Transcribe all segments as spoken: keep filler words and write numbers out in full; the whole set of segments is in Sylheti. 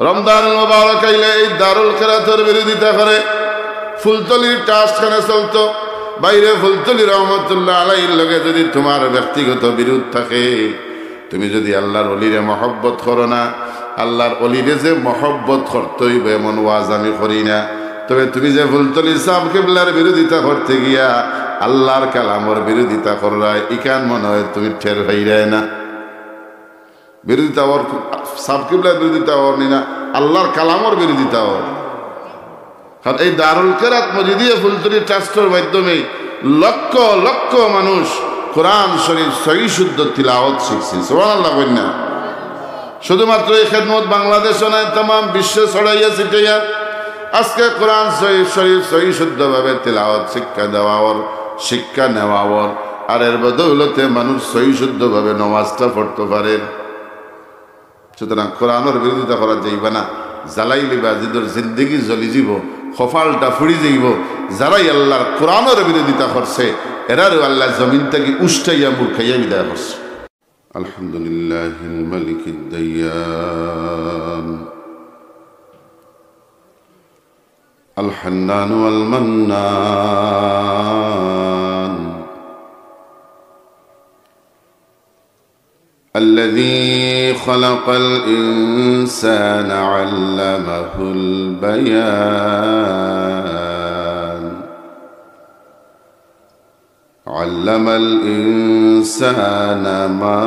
রমজান মোবারক আইলে এই দারুল কেরাতর বিরোধিতা করে। ফুলতলির ট্রাস্ট খানে চলতো, বাইরে ফুলতলি রহমতুল্লাহ আলাইহির লগে যদি তোমার ব্যক্তিগত বিরোধ থাকে, তুমি যদি আল্লাহর অলিরে মহব্বত করো না, আল্লাহর অলিরে যে মহব্বত করতে হইবে এমন ওয়াজ আমি করি না। তবে তুমি যে ফুলতলি সাব কিবলার বিরোধিতা করতে গিয়া আল্লাহর কালামর বিরোধিতা কররায়, ইখান মনে হয় তুমি টের পাইরায় না। বিরোধিতা অর, সাব কিবলার বিরোধিতা অর নি না, আল্লাহর কালামর বিরোধিতা অর। কারণ এই দারুল কেরাত মজিদিয়া ফুলতলি ট্রাস্টর মাধ্যমে লক্ষ লক্ষ মানুষ কোরআন শরীফ সহি শুদ্ধ তিলাওয়াত শিখছে। সুবহানাল্লাহ কইন না? শুধুমাত্র এই খেদমত বাংলাদেশো নায়, তামাম বিশ্বে ছড়াইয়া ছিটাইয়া আজকে কোরআন শরীফ, শরীফ সহি শুদ্ধভাবে তিলাওয়াত শিক্ষা দেওয়া অর, শিক্ষা নেওয়া অর, আর এর বদৌলতে মানুষ সহি শুদ্ধভাবে নমাজটা পড়তে পারে। সুতরাং কোরআনর বিরোধিতা করা যাইবা না, জ্বালাইলে বাজিদর জিন্দেগি জ্বলি যাইবো, কপালটা পুড়ি যাইবো। যারাই আল্লাহর কোরআনর বিরোধিতা করছে, এরারেও আল্লাহ জমিন থাকি উষ্টাইয়া মুরখাইয়া বিদায় করছে। الحمد لله الملك الديان، الحنان والمنان، الذي خلق الإنسان علمه البيان، علم الإنسان ما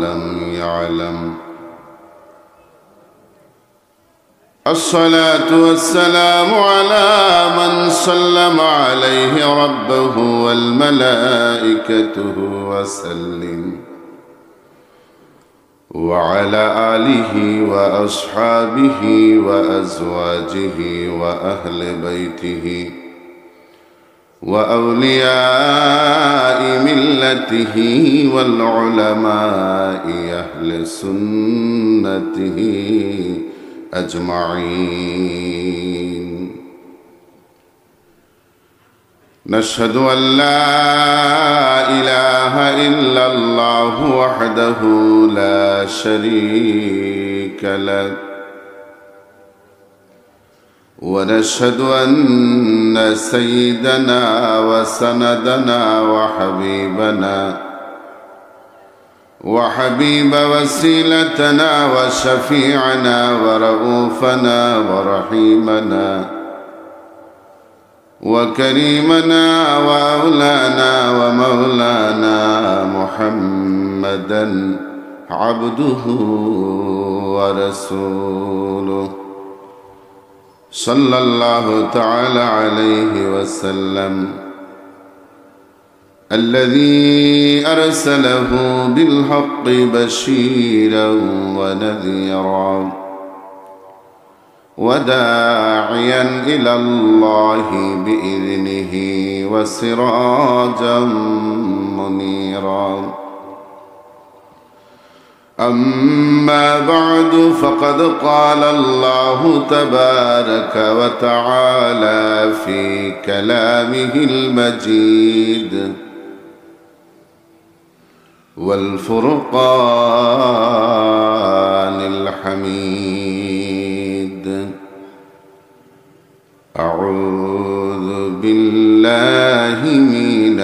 لم يعلم. الصلاة والسلام على من سلم عليه ربه والملائكته وسلم، وعلى آله وأصحابه وأزواجه وأهل بيته وأولياء ملته والعلماء أهل سنته أجمعين. نشهد أن لا إله إلا الله وحده لا شريك له، ونشهد أن سيدنا وسندنا وحبيبنا وحبيب وسيلتنا وشفيعنا ورؤوفنا ورحيمنا وكريمنا وأولانا ومولانا محمدا عبده ورسوله، صلى الله تعالى عليه وسلم، الذي أرسله بالحق بشيرا ونذيرا وداعيا إلى الله بإذنه وسراجا منيرا. أما بعد، فقد قال الله تبارك وتعالى في كلامه المجيد والفرقان الحميد، أعوذ بالله من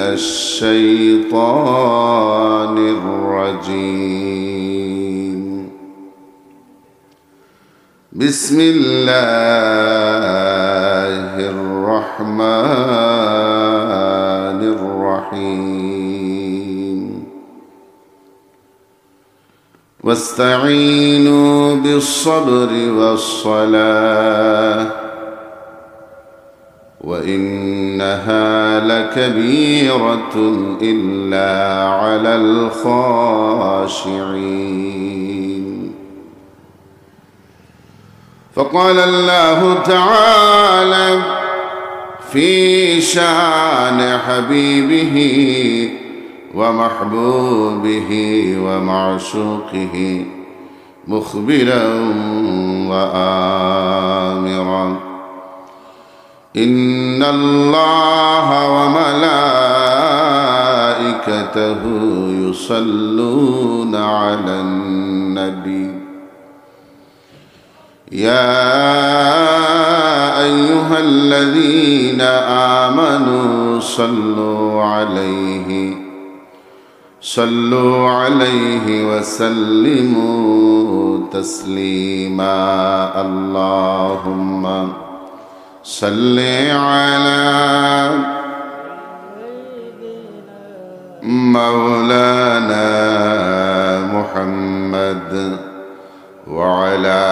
الشيطان الرجيم. بسم الله الرحمن الرحيم. واستعينوا بالصبر والصلاة وإنها لكبيرة إلا على الخاشعين. فقال الله تعالى في شان حبيبه ومحبوبه ومعشوقه مخبرا وآمرا: إن الله وملائكته يصلون على النبي، يا أيها الذين آمنوا صلوا عليه، صلوا عليه وسلموا تسليما. اللهم صل على مولانا محمد وعلى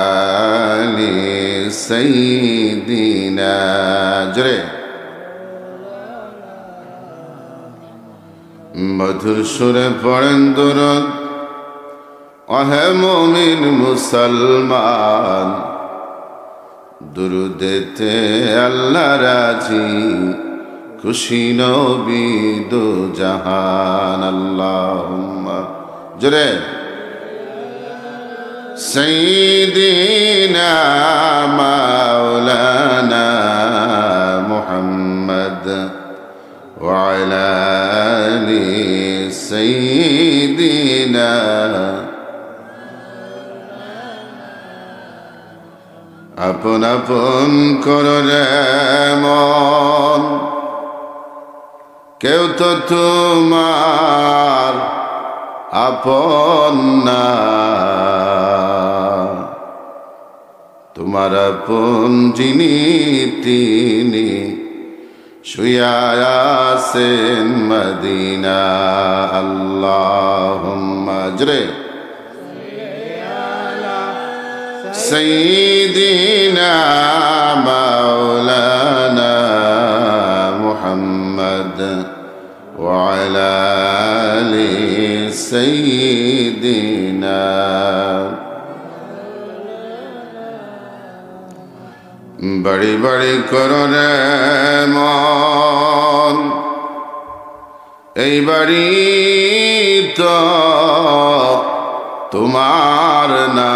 آل سيدنا। জোরে। মধুর সুরে পড়েন দুরূদ, ওহে মুমিন মুসলমান। দুরূদেতে আল্লাহ রাজি, খুশি নবী দু জাহান। আল্লাহুম্মা, জোরে। سيدنا مولانا محمد وعلى آل سيدنا। আপন আপন করো রে মন, কেউ তো তোমার আপন না। তোমার আপন যিনি, তিনি শুইয়া আছেন মদিনা। আল্লাহুম্মা, জোরে। سيدنا مولانا محمد وعلى آل سيدنا। বাড়ি বাড়ি করো রে মন, এই বাড়ি তো তোমার না।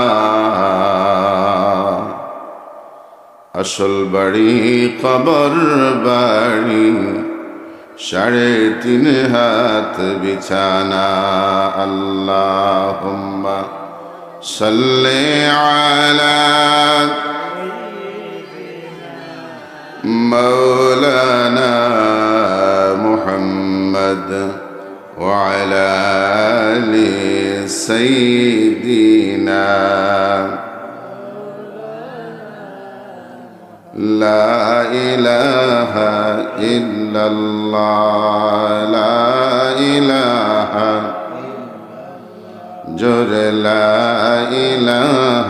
আসল বাড়ি কবর বাড়ি, সাড়ে তিন হাত বিছানা। আল্লাহুম্মা সাল্লি আলা মাওলানা মুহাম্মদ ওয়া আলা আলি সাইয়্যিদিনা। لا إله إلا الله، لا إله، জোরে لا إله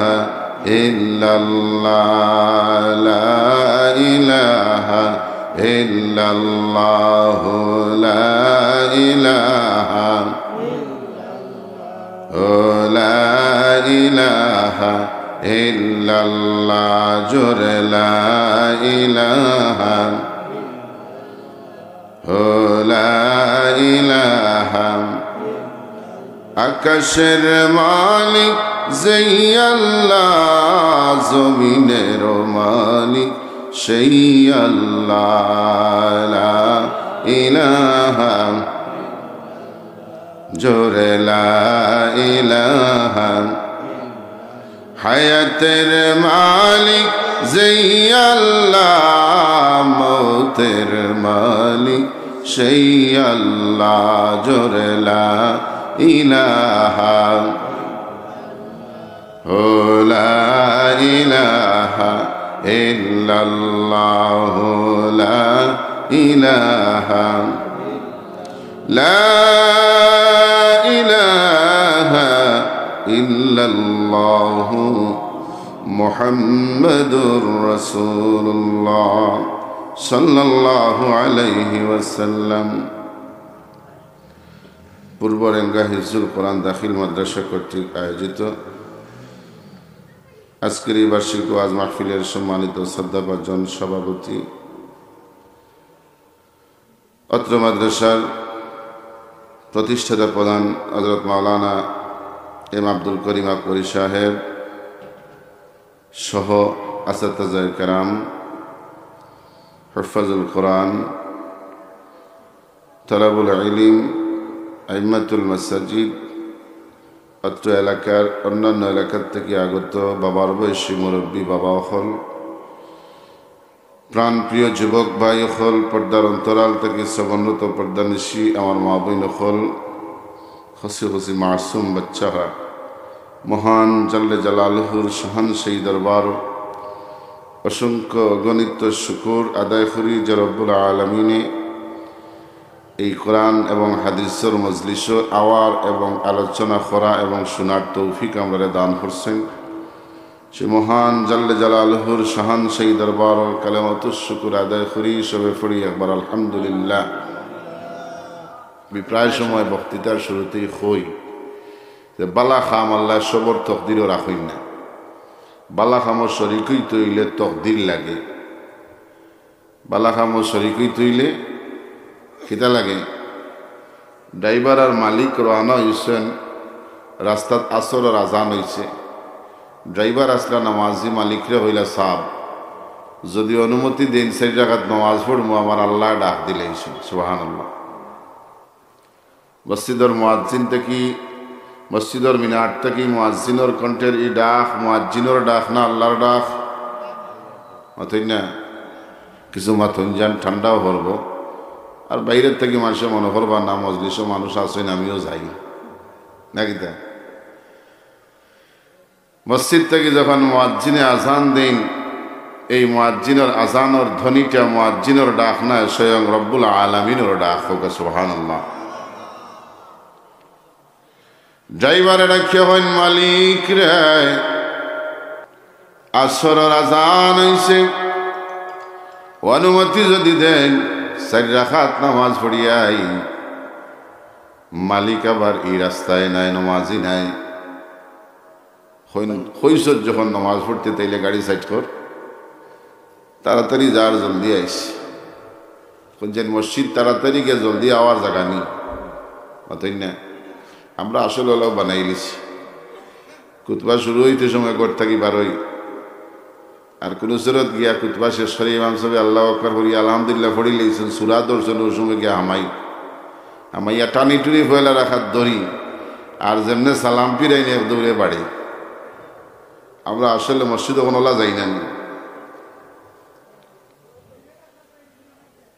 إلا الله، لا إله إلا الله، لا إله ও লা ইলাহা ইল্লাল্লাহ, জোরে লা ইলাহা, ও লা ইলাহা। আকাশের মালিক যেই আল্লাহ, জমিনেরও মালিক সেই আল্লাহ, লা ইলাহা জোরে লা ইলাহা। হায়াতের মালিক যেই আল্লাহ, মৌতের মালিক সেই আল্লাহ, জোরে লা ইলাহা। ও লা ইলাহা ইল্লাল্লাহু লা ইলাহা, লা ইলাহা ইল্লাল্লাহু মুহাম্মাদুর রাসূলুল্লাহ সাল্লাল্লাহু আলাইহি ওয়াসাল্লাম। পূর্ব রেঙ্গা হিফজুল কোরআন দাখিল মাদ্রাসা কর্তৃক আয়োজিত আজকের এই বার্ষিক ওয়াজ মাহফিলের সম্মানিত শ্রদ্ধাভাজন সভাপতি, অত্র মাদ্রাসার প্রতিষ্ঠাতা প্রধান হযরত মাওলানা এম আব্দুল করিম আকবরী সাহেব সহ আসাতাজায়ে কেরাম, হুফফাজুল কোরআন, তালাবুল ইলিম, আইম্মাতুল মাসাজিদ, অত্র এলাকার অন্যান্য এলাকার থাকি আগত বাবার বয়সী মুরব্বী বাবা অকল, প্রাণপ্রিয় যুবক ভাই অকল, পর্দার অন্তরাল থাকি শ্রবণরত পর্দানিশী আমার মা বইন অকল, খসি খসি মাসুম বাচ্চারা, মহান জাল্লে জালালুহুর শাহানশাহী দরবার অসংখ্য অগণিত শুকুর আদায় করি যে রব্বুল আলামিনে এই কোরআন এবং হাদিসর মজলিসো আওয়ার এবং আলোচনা করা এবং শোনার তৌফিক আমরারে দান করছেন। সে মহান জাল্লে জালালুহুর শাহানশাহী দরবার কালেমাতুশ শুকুর আদায় করি, সবে পড়ি একবার আলহামদুলিল্লাহ। আমি প্রায় সময় বক্তৃতার শুরুতেই কই যে বালা কাম আল্লায় সবর তকদিরো রাখইন না, বালা কামো শরিক অইতে অইলে তকদির লাগে। বালা কামো শরিক অইতে অইলে কিতা লাগে? ড্রাইভার আর মালিক রওয়ানা অইছইন, রাস্তাত আসরর আজান অইছে। ড্রাইভার আছলা নামাজি, মালিকরে কইলা, "সাব, যুদি অনুমতি দেইন, চাইর রাকাত নামাজ পড়মু, আমার আল্লায় ডাক দিলাইছইন।" সুবহানাল্লাহ। মসজিদর মুয়াজ্জিন থাকি, মসজিদর মিনার থাকি মুয়াজ্জিনর কণ্ঠের ই ডাক, মুয়াজ্জিনর ডাক না আল্লার ডাক? মাতইন না, কিছু মাতইন যান, ঠান্ডাও পড়বো। আর বাইরের থাকি মানষে মনো করবা না, মজলিসো মানুষ আছইন, আমিও যাই, না কিতা? মসজিদ থাকি যখন মুয়াজ্জিনে আজান দেইন, এই মুয়াজ্জিনর আজানর ধ্বনিটা মুয়াজ্জিনর ডাক নায়, স্বয়ং রব্বুল আলামিনর ডাক। কউক্কা সুবহানাল্লাহ। ড্রাইভারে ডাকিয়া কইন, "মালিক রে, আসরর আজান অইছে, অনুমতি যুদি দেইন, চাইর রাকাত নামাজ পড়িয়াই।" মালিক আবার ই রাস্তায় নাই, নামাজি নাই। কইন, "কইছস যখন নামাজ পড়তে, তাইলে গাড়ি সাইড কর, তাড়াতাড়ি যার, জলদি আইস।" কইন যেন মসজিদ তাড়াতাড়ি গিয়া জলদি আওয়ার জাগা নি। মাতইন না, আমরা আসল অলাও বানাইলিছি। খুতবা শুরু অইতে সময় ঘর থাকি বারই, আর কুনু সুরত গিয়া খুতবা শেষ করি ইমাম সাবে আল্লাহু আকবার পড়ি, আলহামদুলিল্লাহ পড়িলাইছইন, সুরা ধরছইন, অউ সময় গিয়া হামাই, হামাইয়া টানি টুনি পয়লা রাকাত ধরি, আর যেমনে সালাম ফিরাইন এক দৌড়ে বাড়ি। আমরা আসলে মসজিদ অখন অলা যাই না নি।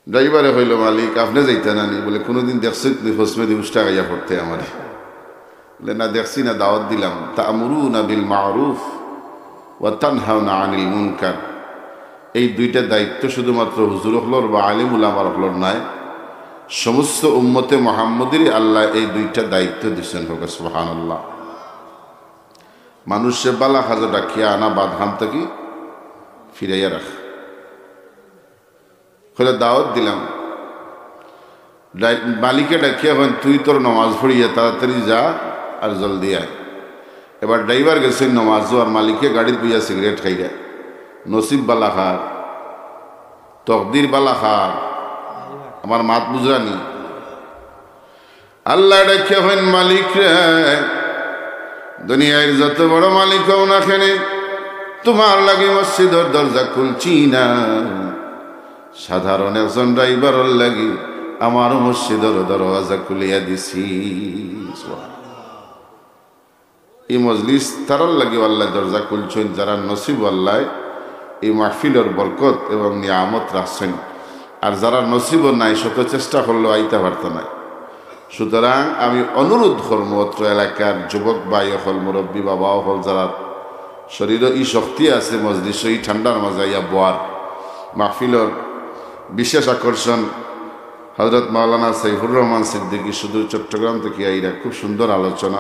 ড্রাইভারে কইলো, "মালিক, আপনে যাইতা না নি?" বলে, "কুনুদিন দেখছইন নি ফসমেদি উষ্টা খাইয়া পড়তে আমারে?" বলে, "না, দেখছি না, দাওয়াত দিলাম।" "তা'মুরুনা বিল মা'রুফ ওয়া তানহাউনা আনিল মুনকার।" এই দুইটা দায়িত্ব শুধুমাত্র হুজুর অকলর বা আলিম উলামা অকলর নায়, সমস্ত উম্মতে মুহাম্মদীরে আল্লায় এই দুইটা দায়িত্ব দিছইন। কউক্কা সুবহানাল্লাহ। মানষরে বালা কাজো ডাকিয়া আনা, বাদ কাম থাকি ফিরাইয়া রাখা। কইলা, "দাওয়াত দিলাম।" ডাই-, মালিকে ডাকিয়া কইন, "তুই তোর নামাজ পড়িয়া তাড়াতাড়ি যা আর জলদি আয়।" এবার ড্রাইভার গেছইন নামাজো, আর মালিকে গাড়িত বইয়া সিগারেট খাইরা। নসিব বালা কার, তকদির বালা কার, আমার মাত বুঝরা নি? আল্লায় ডাকিয়া কইন, "মালিক রে, দুনিয়ার যত বড় মালিক অও না কেনে, তুমার লাগি মসজিদর দরজা খুলছি না। সাধারণ একজন ড্রাইভারর লাগি আমার মসজিদর দরওয়াজা খুলিয়া দিছি।" ই মজলিস তারার লাগিও আল্লায় দরজা খুলছইন, যারার নসিবো আল্লায় ই মাহফিলর বরকত এবং নিয়ামত রাখছইন। আর যারার নসিবো নাই, শত চেষ্টা করলেও আইতা পারতা নায়। সুতরাং আমি অনুরোধ করমু, অত্র এলাকার যুবক ভাই অকল, মুরব্বী বাবা অকল, যারার শরীরো ই শক্তি আছে, মজলিসো ই ঠান্ডার মাঝে আইয়া বওয়ার, মাহফিলর বিশেষ আকর্ষণ হযরত মাওলানা সাইফুর রহমান সিদ্দিকী সুদূর চট্টগ্রাম থাকি আইরা, খুব সুন্দর আলোচনা।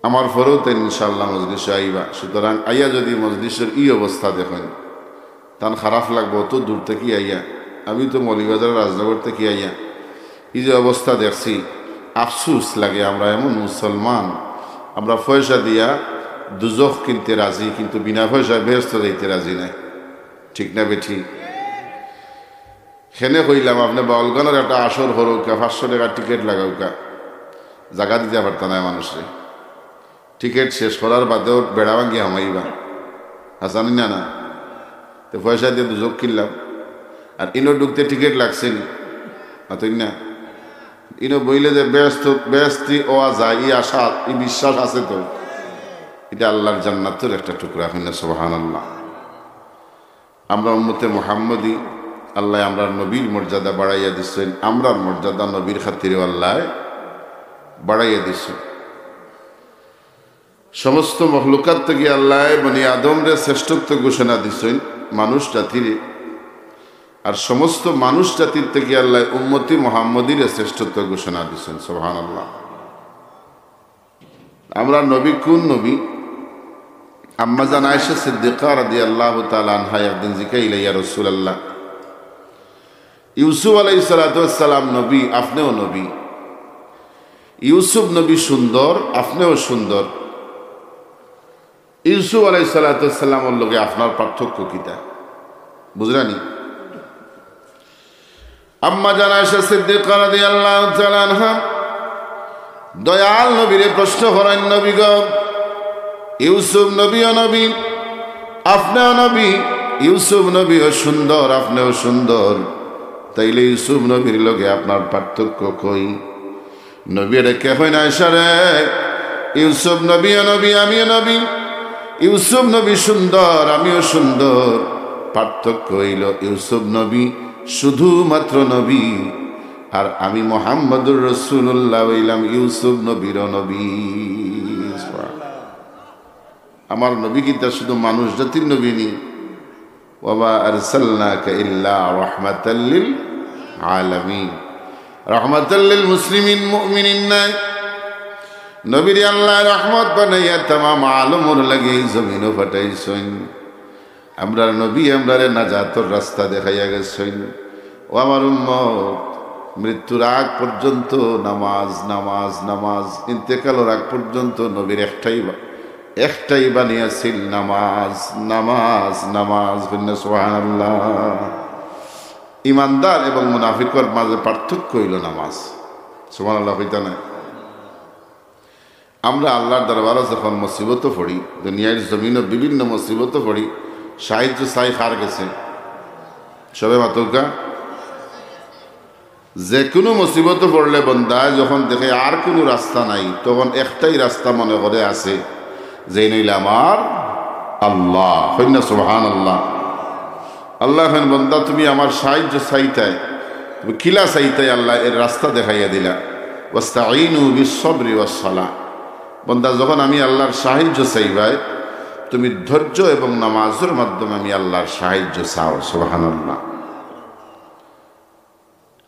আমার পরেও তাইন ইনশাআল্লাহ মজলিসো আইবা। সুতরাং আইয়া যুদি মজলিসর ই অবস্থা দেখইন, তান খারাপ লাগবো, অত দূর থাকি আইয়া। আমি তো মৌলভীবাজার রাজনগর থাকি আইয়া ই যে অবস্থা দেখছি, আফসোস লাগে। আমরা এমন মুসলমান, আমরা পয়সা দিয়া দুজখ কিনতে রাজি, কিন্তু বিনা পয়সায় বেহেস্তো যাইতে রাজি নায়। ঠিক না বেঠিক? হেনে কইলাম, আপনে বাউলগানর একটা আসর করউক্কা, পাঁচশো টেকা টিকেট লাগাউক্কা, জাগা দিতা পারতা নায় মানষরে। টিকেট শেষ করার বাদেও বেড়া ভাঙ্গি হামাইবা, হাছা নি না? না, তে পয়সা দিয়া দুজখ কিনলাম, আর ইনো ঢুকতে টিকেট লাগছে নি? মাতইন না। ইনো বইলে যে বেহেস্ত, বেহেস্তি অওয়া যায়, ই আশা, ই বিশ্বাস আছে তো। ইটা আল্লার জান্নাতর একটা টুকরা, কইন না সুবহানাল্লাহ। আমরা উম্মতে মুহাম্মদী, আল্লায় আমরার নবীর মর্যাদা বাড়াইয়া দিছইন, আমরার মর্যাদা নবীর খাতিরেও আল্লায় বাড়াইয়া দিছইন। সমস্ত মখলুকাত থাকি আল্লায় বনি আদমরে শ্রেষ্ঠত্ব ঘোষণা দিছইন, মানুষ জাতিরে। আর সমস্ত মানুষ জাতির থাকি আল্লায় উম্মতি মুহাম্মদীরে শ্রেষ্ঠত্ব ঘোষণা দিছইন। সুবহানাল্লাহ। আমরার নবী কুন নবী? আম্মা জান আয়েশা সিদ্দিকা রাদিয়াল্লাহু তাআলা আনহা একদিন জিকাইলা, "ইয়া রাসূলুল্লাহ, ইউসুফ আলাইহিস সালাতু ওয়াস সালাম নবী, আপনেও নবী। ইউসুফ নবী সুন্দর, আপনেও সুন্দর। ইউসুফ আলাইহিস সালাতু ওয়াস সালামর লগে আপনার পার্থক্য কিতা?" বুঝরানি? আম্মা জান আয়েশা সিদ্দিকা রাদিয়াল্লাহু তাআলা আনহা দয়াল নবীরে প্রশ্ন করইন, "নবী গো, ইউসুফ নবীও নবী, আপনেও নবী, ইউসুফ নবীও সুন্দর, আপনেও সুন্দর, তাইলে ইউসুফ নবীর লগে আপনার পার্থক্য কই?" নবীয়ে ডাকিয়া কইন, "আয়েশা রে, ইউসুফ নবীও নবী, আমিও নবী। ইউসুফ নবী সুন্দর, আমিও সুন্দর। পার্থক্য অইলো ইউসুফ নবী শুধুমাত্র নবী, আর আমি মুহাম্মদুর রাসূলুল্লাহ অইলাম ইউসুফ নবীরও নবী।" আমার নবী কিতা শুধু মানুষ জাতির নবী নি? "ওয়া মা আরসালনাকা ইল্লা রাহমাতাল লিল আলামিন।" রাহমাতাল লিল মুসলিমিন, মুমিনিন নায়। নবীরে আল্লায় রহমত বানাইয়া তামাম আলমর লাগি ই জমিনো পাঠাইছইন। আমরার নবী আমরারে নাজাতর রাস্তা দেখাইয়া গেছইন। ও আমার উম্মত, মৃত্যুর আগ পর্যন্ত নামাজ, নামাজ, নামাজ। ইন্তেকালর আগ পর্যন্ত নবীর একটাই বা-, একটাই বাণী আছিল, "নামাজ, নামাজ, নামাজ।" কইন না সুবহানাল্লাহ। ইমানদার এবং মুনাফিকর মাঝে পার্থক্য অইলো নামাজ। সুবহানাল্লাহ কইতা নায়? আমরা আল্লার দরবারো যখন মুসিবতো পড়ি, দুনিয়ার জমিনো বিভিন্ন মুসিবতো পড়ি, সাহায্য চাই কার গেছে? সবে মাতউক্কা। যেকুনু মুসিবতো পড়লে বন্দায় যখন দেখে আর কুনু রাস্তা নাই, তখন একটাই রাস্তা মনে করে আছে, যেইন অইলা আমার আল্লাহ। কইন না সুবহানাল্লাহ। আল্লায় কইন, "বন্দা, তুমি আমার সাহায্য চাইতায়, তুমি কিলা চাইতায়, আল্লায় এর রাস্তা দেখাইয়া দিলা।" "ওয়াস্তাইনু বিস সাবরি ওয়াস সালাহ।" বন্দা, যখন আমি আল্লার সাহায্য চাইবায়, তুমি ধৈর্য এবং নামাজর মাধ্যমে আমি আল্লার সাহায্য চাও। সুবহানাল্লাহ।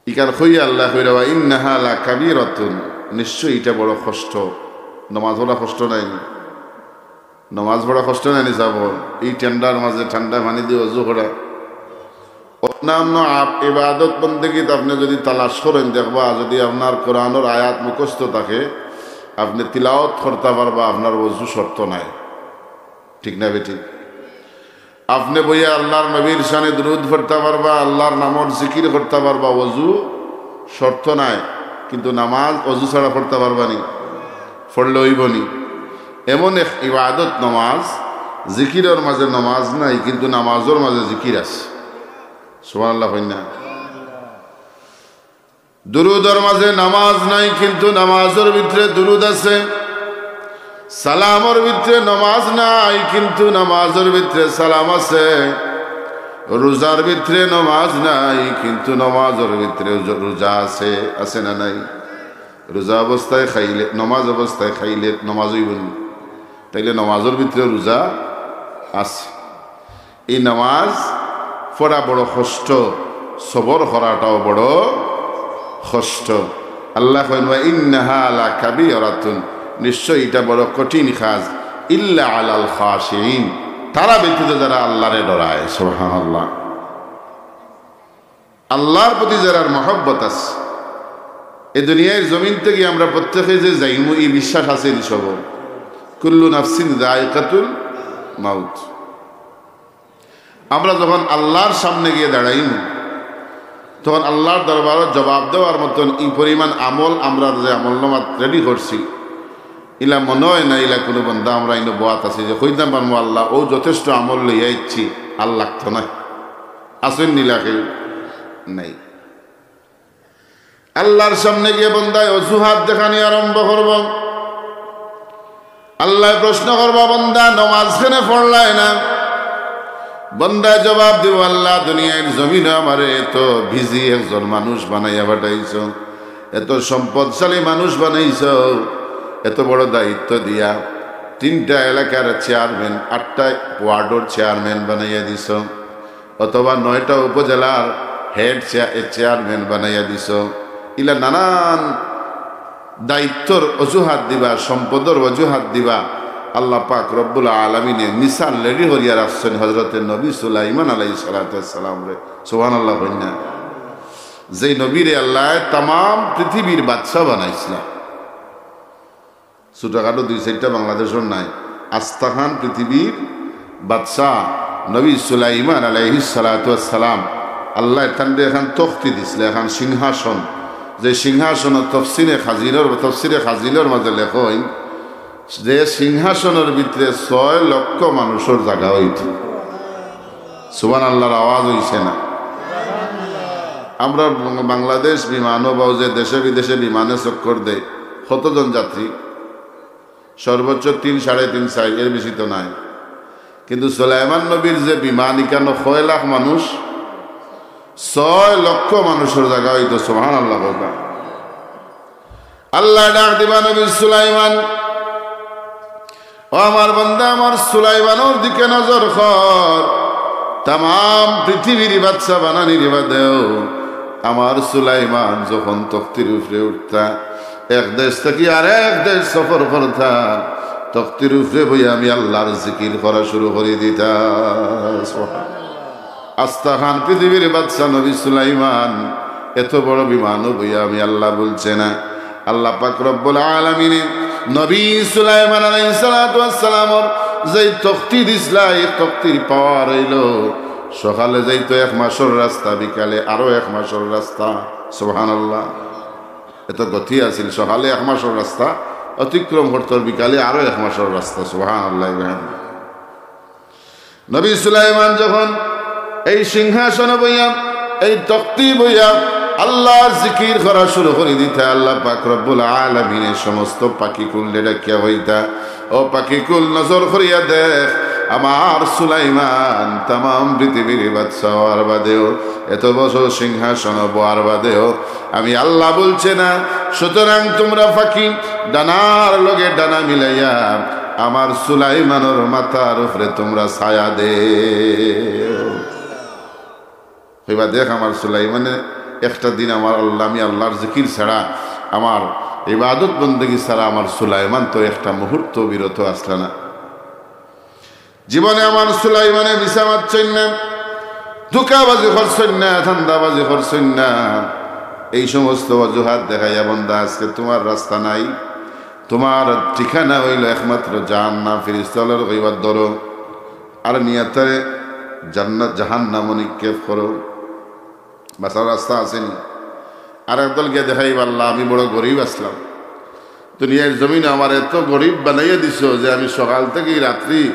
ইখান কইয়া আল্লায় কইরা, "ওয়া ইন্নাহা লাকাবীরাতুন।" নিশ্চয় ইটা বড় কষ্ট। নামাজ পড়া কষ্ট নায়নি? নামাজ পড়া কষ্ট নায়নি? যাব, ই ঠান্ডার মাঝে ঠান্ডা পানি দি অজু করা। অন্যান্য আপ-, ইবাদত বন্দেগীত আপনে যুদি তালাশ করইন, দেখবা যুদি আপনার কোরআনর আয়াত মুখস্থ থাকে, আপনে তিলাওয়াত করতা পারবা, আপনার অজু শর্ত নায়। ঠিক না বেঠিক? আপনে বইয়া আল্লার নবীর শানে দুরুদ পড়তা পারবা, আল্লার নামর জিকির করতা পারবা, অজু শর্ত নায়, কিন্তু নামাজ অজু ছাড়া পড়তা পারবানি? পড়লে অইবোনি? এমন এক ইবাদত নামাজ, জিকিরর মাঝে নামাজ নাই, কিন্তু নামাজর মাঝে জিকির আছে। সুবহানাল্লাহ কইন না? দুরুদর মাঝে নামাজ নাই, কিন্তু নামাজর ভিতরে দুরুদ আছে। সালামর ভিতরে নামাজ নাই, কিন্তু নামাজর ভিতরে সালাম আছে। রোজার ভিতরে নামাজ নাই, কিন্তু নামাজর ভিতরে রোজা আছে। আছে না নাই? রোজা অবস্থায় খাইলে, নামাজ অবস্থায় খাইলে নামাজ অইবোনি? তাইলে নামাজর ভিতরে রোজা আছে। ই নামাজ পড়া বড় কষ্ট, সবর করাটাও বড় কষ্ট। আল্লায় কইন, "ওয়া ইন্নাহা লাকাবীরাতুন", নিশ্চয় ইটা বড় কঠিন কাজ। "ইল্লা আলাল খাশিঈন", তারা ব্যতীত যারা আল্লারে ডরায়। সুবহানাল্লাহ। আল্লার প্রতি যারার মহব্বত আছে, এ দুনিয়ার জমিন থাকি আমরা প্রত্যেকে যে যাইমু, ই বিশ্বাস আছে নি সবর? কুল্লু নাফসিন যায়িকাতুল মাউত। আমরা যখন আল্লার সামনে গিয়া দাঁড়াইমু, তখন আল্লার দরবারো জবাব দেওয়ার মতন ই পরিমাণ আমল, আমরা যে আমলনামাত ready করছি, ইলা মনো অয় না ইলা কুনু বন্দা আমরা ইনো বওয়াত আছি যে কইতাম পারমু, "আল্লাহ, অউ যথেষ্ট আমল লইয়া আইছি, আর লাগতো নায়।" আছইন নি ইলা কেউ? নাই। আল্লাহর সামনে গিয়া বন্দায় অজুহাত দেখানি আরম্ভ করব। আল্লায় প্রশ্ন করবা, "বন্দা, নমাজ কেনে পড়লায় না?" বন্দায় জবাব দিবো, "আল্লাহ, দুনিয়ার জমিনো আমারে এত বিজি একজন মানুষ বানাইয়া পাঠাইছো, এত সম্পদশালী মানুষ বানাইছো, এত বড় দায়িত্ব দিয়া তিনটা এলাকার চেয়ারম্যান, আটটা ওয়ার্ডর চেয়ারম্যান বানাইয়া দিছো, অথবা নয়টা উপজেলার হেড চেয়া-, চেয়ারম্যান বানাইয়া দিছো।" ইলা নানান দায়িত্বর অজুহাত দিবা, সম্পদর অজুহাত দিবা। আল্লাহ পাক রব্বুল আলামিনে মিসাল রেডি করিয়া রাখছেন হযরতে নবী সুলাইমান আলাইহিস সালাতু ওয়াস সালামরে। সুবহানাল্লাহ কইন না? যেই নবীরে আল্লায় তামাম পৃথিবীর বাদশা বানাইছিলা। ছোটখাটো দুই চাইরটা বাংলাদেশর নায়, আস্তাখান পৃথিবীর বাদশা নবী সুলাইমান আলাইহিস সালাতু ওয়াস সালাম। আল্লায় তানরে এখান তখতি দিছলা, এখান সিংহাসন, যে সিংহাসন তফসিরে খাজিনর, তফসিরে খাজিনর মাঝে লেখইন যে সিংহাসনর ভিতরে ছয় লক্ষ মানুষর জাগা অইতো। সুবহানাল্লাহর আওয়াজ অইছে না? আমরা বাংলাদেশ বিমানও বা যে দেশে বিদেশে বিমানে চক্কর দেয়, কতজন যাত্রী? সর্বোচ্চ তিন, সাড়ে তিন, চাইর, এর বেশি তো নাই। কিন্তু সুলাইমান নবীর যে বিমান, ইখানো কয় লাখ মানুষ, ছয় লক্ষ মানুষর জাগা অইতো। সুবহানাল্লাহ বলবা। আল্লায় ডাক দিবা, "নবী সুলাইমান, ও আমার বান্দা, আমার সুলাইমানর দিকে নজর কর। তামাম পৃথিবীর বাদশা বানানির বাদেও আমার সুলাইমান যখন তখতির উপরে উঠতা, এক দেশ থাকি আরেক দেশ সফর করতা, তখতির উপরে বইয়া আমি আল্লাহর জিকির করা শুরু করি দিতা।" আস্তাখান পৃথিবীর বাদশা নবী সুলাইমান এত বড় বিমানও বইয়া আমি আল্লাহ বলছে না। আল্লাহ পাক রব্বুল আলামিনে নবী সুলাইমান আলাইহিস সালাতু ওয়াস সালামর যেই তখতি দিছলা, এই তখতির পাওয়ার অইলো সকালে যাইতো এক মাসর রাস্তা, বিকালে আরো এক মাসর রাস্তা। সুবহানাল্লাহ। এত গতি আছিল, সকালে এক মাসর রাস্তা অতিক্রম করতো, বিকালে আরো এক মাসর রাস্তা। সুবহানাল্লাহ। নবী সুলাইমান যখন এই সিংহাসনে বইয়া, এই তখতি বইয়া আল্লাহর জিকির করা শুরু করি দিতা, আল্লাহ পাক রব্বুল আলামিনে সমস্ত পাখিকুলরে ডাকিয়া কইতা, "ও পাখিকুল, নজর করিয়া দেখ, আমার সুলাইমান তামাম পৃথিবীর বাদশা অওয়ার বাদেও, এত বছর সিংহাসনে বওয়ার বাদেও আমি আল্লাহ বলছে না। সুতরাং তোমরা পাখি ডানার লগে ডানা মিলাইয়া আমার সুলাইমানর মাথার উপরে তোমরা ছায়া দেও।" কইবা, "দেখ, আমার সুলাইমানে একটা দিন আমার আল্লাহ, আমি আল্লাহর জিকির ছাড়া, আমার ইবাদত বন্দেগী ছাড়া আমার সুলাইমান তো একটা মুহূর্ত বিরত আসলা না।" জীবনে আমার সুলাইমানে মিছা মাতছইন না, ধোকাবাজি করছইন না, ধান্দাবাজি করছইন না। এই সমস্ত অজুহাত দেখাইয়া বন্দা, আজকে তোমার রাস্তা নাই, তোমার ঠিকানা অইলো একমাত্র জাহান্নাম। ফিরিস্তা অকলরে কইবা, "ধরো, আর নিয়া তারে জান্নাত, জাহান্নামো নিক্ষেপ করো।" বাঁচার রাস্তা আছেনি? আর একদল গিয়া দেখাইবা, "আল্লাহ, আমি বড় গরিব আছলাম, দুনিয়ার জমিনে আমার এত গরিব বানাইয়া দিছো যে আমি সকাল থাকি রাত্রি,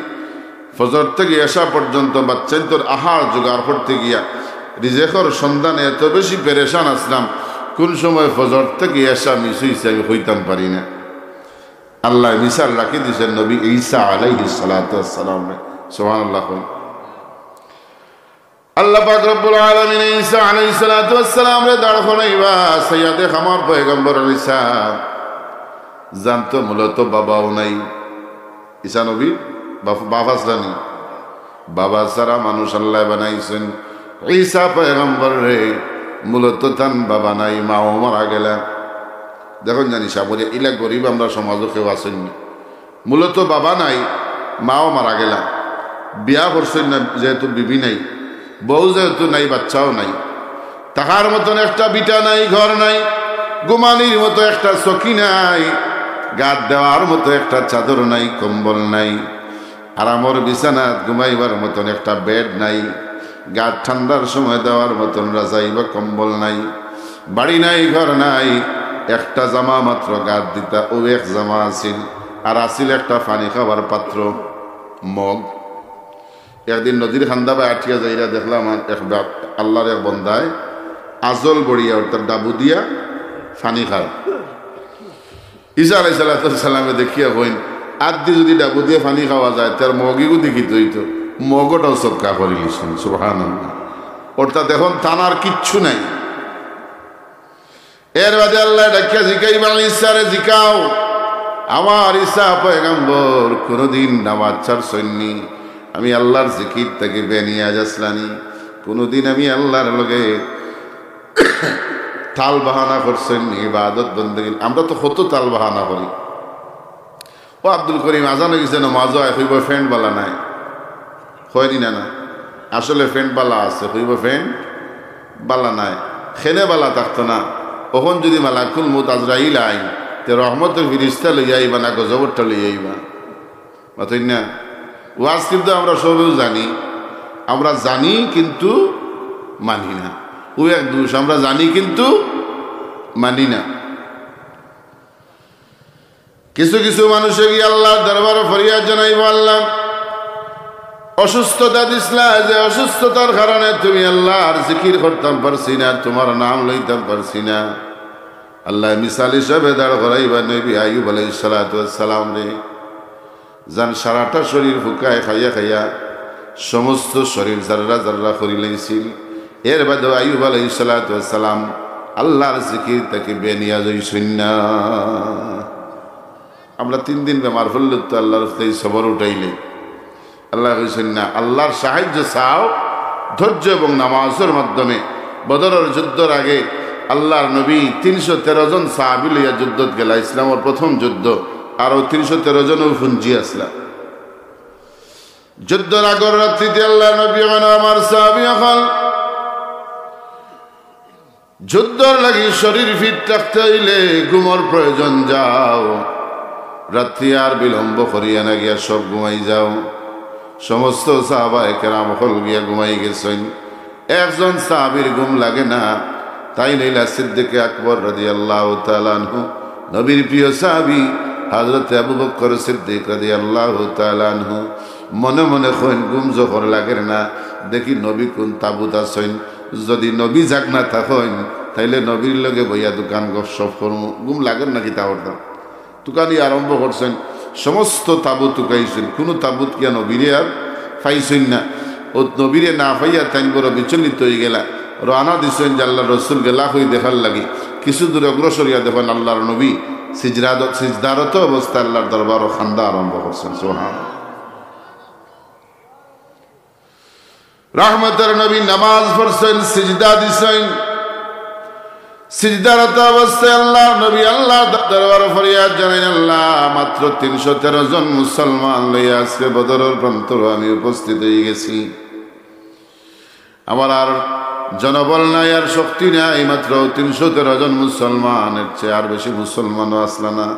ফজর থাকি এশা পর্যন্ত বাচ্চাইন্তর আহার জোগাড় করতে গিয়া রিজেকর সন্ধানে এত বেশি পেরেশান আছলাম, কোন সময় ফজর থাকি এশা মিস অইছে আমি কইতাম পারি না।" আল্লায় মিসাল রাখি দিছইন নবী ঈসা আলাইহিস সালাতু ওয়াস সালামরে। সুবহানাল্লাহ কইন। আল্লাহ পাক রব্বুল আলামিন ঈসা আলাইহিস সালাতু ওয়াস সালামরে দাঁড় করাইবা, চাইয়া দেখ আমার পয়গম্বর ঈসা, যান তো মূলত বাবাও নাই। ঈসা নবীর বাপ, বাপ আছলানি? বাবা ছাড়া মানুষ আল্লায় বানাইছইন। ঈসা পয়গম্বররে মূলত তান বাবা নাই, মাও মারা গেলা। দেখইন জানি সাবরিয়া, ইলা গরিব আমরা সমাজো কেউ আছইন নি। মূলত বাবা নাই, মাও মারা গেলা, বিয়া করছইন না, যেহেতু বিবি নাই, বউ যেহেতু নাই, বাচ্চাও নাই, থাকার মতন একটা ভিটা নাই, ঘর নাই, ঘুমানির মতো একটা চকি নাই, গাত দেওয়ার মতো একটা চাদর নাই, কম্বল নাই, আরামর বিছানাত ঘুমাইবার মতন একটা বেড নাই, গাত ঠান্ডার সময় দেওয়ার মতন রাজাই বা কম্বল নাই, বাড়ি নাই, ঘর নাই, একটা জামা মাত্র গাত দিতা, অউ এক জামা আছিল, আর আছিল একটা পানি খাবার পাত্র, মগ। একদিন নদীর কান্দা বায় আটিয়া যাইরা দেখলা আমার এক বা-, আল্লাহর এক বন্দায় আজল বড়িয়া, অর্থাৎ ডাবু দিয়া পানি খাও। ঈসা আলাইহিস সালাতু ওয়াস সালামে দেখিয়া কইন, আত দি যুদি ডাবু দিয়া পানি খাওয়া যায়, তার মগ ইগু দি কিতা অইতো? মগটাও সদকা করিলিছইন। সুবহানাল্লাহ। অর্থাৎ অখন তান আর কিচ্ছু নাই। এর বাদে আল্লায় ডাকিয়া জিকাইবা, "ঈসারে জিকাও, আমার ঈসা পয়গম্বর কুনুদিন নামাজ ছাড়ছইন নি? আমি আল্লার জিকির থাকি বেনিয়াজ আছলা নি? কুনুদিন আমি আল্লার লগে তাল বাহানা করছইন নি, ইবাদত বন্দেগি?" আমরা তো কত তাল বাহানা করি। "ও আব্দুল করিম, আজান অইগেছে, নমাজো আয়।" কইবো, "ফেন্ট বালা নাই।" কয় নি না, না? আসলে ফেন্ট বালা আছে, কইবো, "ফেন্ট বালা নাই।" কেনে বালা থাকতো না? অখন যুদি মালাকুল মউত আজরাইল আইন, তে রহমতর ফিরিস্তা লইয়া আইবা না গজবরটা লইয়া আইবা? মাতইন না? ওয়াজ কিন্তু আমরা সবেউ জানি, আমরা জানি কিন্তু মানি না। অউ এক দুষ, আমরা জানি কিন্তু মানি না। কিছু কিছু মানুষে গিয়া আল্লার দরবারো ফরিয়াদ জানাইবো, "আল্লাহ, অসুস্থতা দিছলা, যে অসুস্থতার কারণে তুমি আল্লার জিকির করতাম পারছি না, তুমার নাম লইতাম পারছি না।" আল্লায় মিসাল হিসাবে দাঁড় করাইবা নবী আইয়ুব আলাইহিস সালাতু ওয়াস সালামরে। যান সারাটা শরীর ফুকায় খাইয়া খাইয়া সমস্ত শরীর জাররা জাররা করিলাইছিল। এর বাদেও আইয়ুব আলাইহিস সালাতু ওয়াস সালাম আল্লার জিকির থাকি বেনিয়াজ অইছইন না। আমরা তিন দিন বেমার পড়লে তো আল্লার উপরে সবর উঠাইলে আল্লায় কইছইন না, আল্লার সাহায্য চাও ধৈর্য এবং নামাজর মাধ্যমে। বদরর যুদ্ধর আগে আল্লার নবী তিনশো তেরো জন সাহাবী লইয়া যুদ্ধত গেলা, ইসলামর প্রথম যুদ্ধ। আরো তিনশো তেরো জনও পুঞ্জি আছলা। যুদ্ধর আগর রাত্রিতে আল্লার নবী কইন, "আমার সাহাবী অকল, যুদ্ধর লাগি শরীর ফিট রাখতে অইলে ঘুমর প্রয়োজন, যাও, রাত্রি আর বিলম্ব করিয়া না গিয়া সব ঘুমাই যাও।" সমস্ত সাহাবায়ে কেরাম অকল গিয়া ঘুমাই গেছইন। একজন সাহাবীর ঘুম লাগে না, তাইন অইলা সিদ্দিকে আকবর রাদিয়াল্লাহু তাআলা আনহু, নবীর প্রিয় সাহাবী হযরতে আবু বকর সিদ্দিক রাদিয়াল্লাহু তাআলা আনহু। মনে মনে কইন, "ঘুম যখন লাগের না, দেখি নবী কুন তাবুত আছইন। যুদি নবী জাগনা থাকইন, তাইলে নবীর লগে বইয়া দুকান গপসপ করমু, ঘুম লাগের না কিতা করতাম।" তুকানি আরম্ভ করছইন, সমস্ত তাবুত তুকাইছইন, কুনু তাবুত গিয়া নবীরে আর পাইছইন না। অউ নবীরে না পাইয়া তাইন বড় বিচলিত অইগেলা। রওয়ানা দিছইন যে আল্লার রসুল গেলা কই দেখার লাগি। কিছু দূর অগ্রসর অইয়া দেখইন আল্লার নবী সিজরাত-, সিজদারত অবস্থায় আল্লার দরবারো কান্দা আরম্ভ করছইন। সুবহানাল্লাহ। রহমতর নবী নামাজ পড়ছইন, সিজদা দিছইন। সিজদারত অবস্থায় আল্লার নবী আল্লার দরবারো ফরিয়াদ জানাইন, "আল্লাহ, মাত্র তিনশো তেরো জন মুসলমান লইয়া আজকে বদরর প্রান্তরো আমি উপস্থিত অইগেছি। আমার আর জনবল নাই, আর শক্তি নাই, মাত্র তিনশো তেরো জন মুসলমান, এর চেয়ে আর বেশি মুসলমানও আছলা না।"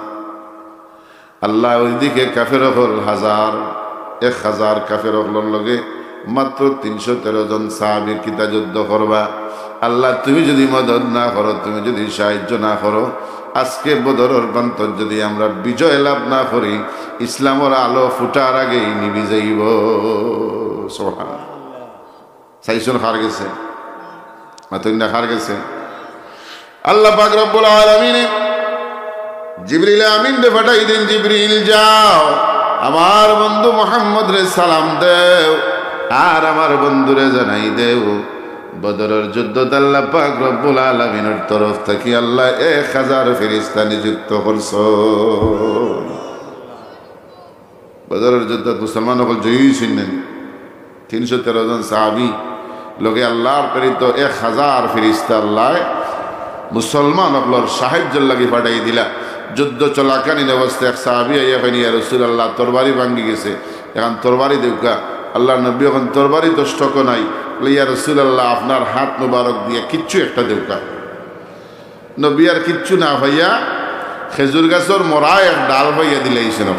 আল্লাহ, ওইদিকে কাফের অকল হাজার, এক হাজার কাফের অকলর লগে মাত্র তিনশো তেরো জন সাহাবী কিতা যুদ্ধ করবা? আল্লাহ, তুমি যুদি মদদ না করো, তুমি যুদি সাহায্য না করো, আজকে বদরর প্রান্তত যুদি আমরা বিজয় লাভ না করি, ইসলামর আলো ফুটার আগেই নিবি যাইবো। সুবহানাল্লাহ। চাইছইন কার গেছে? মাতইন না, কার গেছে? আল্লাহ পাক রব্বুল আলামিনে জিবরিল আমিনরে পাঠাই দেইন, "জিবরিল, যাও, আমার বন্ধু মুহাম্মদরে সালাম দেও, আর আমার বন্ধুরে জানাই দেও, বদরর যুদ্ধত আল্লাহ পাক রব্বুল আলামিনর তরফ থাকি আল্লাহ এক হাজার ফিরিস্তা নিযুক্ত করছইন।" বদরর যুদ্ধত মুসলমান অকল জয়ী অইছইন না নি? তিনশো তেরো জন সাহাবী লগে আল্লাহর প্রেরিত এক হাজার ফিরিস্তা আল্লায় মুসলমান অকলর সাহায্যর লাগি পাঠাই দিলা। যুদ্ধ চলাকালীন অবস্থায় এক সাহাবী আইয়া কইন, "ইয়া রাসূলুল্লাহ, তরবারি ভাঙ্গি গেছে, এখন তরবারি দেউক্কা।" আল্লাহর নবী অখন তরবারি তো স্টকো নাই। বলে, "ইয়া রাসূলুল্লাহ, আপনার হাত মুবারক দিয়া কিচ্ছু একটা দেউক্কা।" নবী আর কিচ্ছু না পাইয়া খেজুর গাছর মরা এক ডাল পাইয়া দিলাইছইন।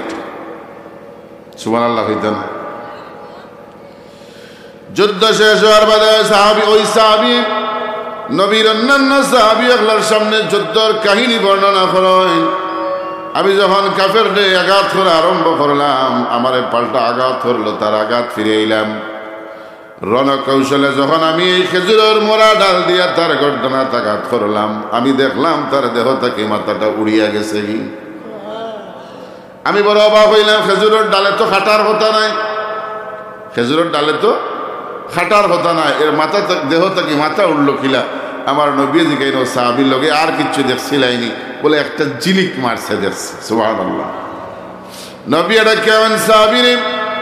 সুবহানাল্লাহ কইতা না? যুদ্ধ শেষ অওয়ার বাদে সাহাবী, ওই সাহাবী নবীর অন্যান্য সাহাবী অকলর সামনে যুদ্ধর কাহিনী বর্ণনা করইন। "আমি যখন কাফেররে আঘাত করা আরম্ভ করলাম, আমারে পাল্টা আঘাত করলো, তার আঘাত ফিরাইলাম।" রণকৌশলে যখন আমি এই খেজুরর মরা ডাল দিয়া তার গর্দনাত আঘাত করলাম, আমি দেখলাম তার দেহ থাকি মাথাটা উড়িয়া গেছেগি। আমি বড় অবাক অইলাম, খেজুরর ডালে তো কাটার কথা নায়, খেজুরর ডালে তো কাটার কথা নায়, এর মাথা থা-, দেহ থাকি মাথা উড়লো কিলা? আমার নবীয়ে জিগাইন, "ও সাহাবীর লগে আর কিচ্ছু দেখছিলায়নি?" বলে, "একটা ঝিলিক মারছে দেখছি।" সুবহানাল্লাহ। নবীয়ে ডাকিয়া কইন, "সাহাবীরে,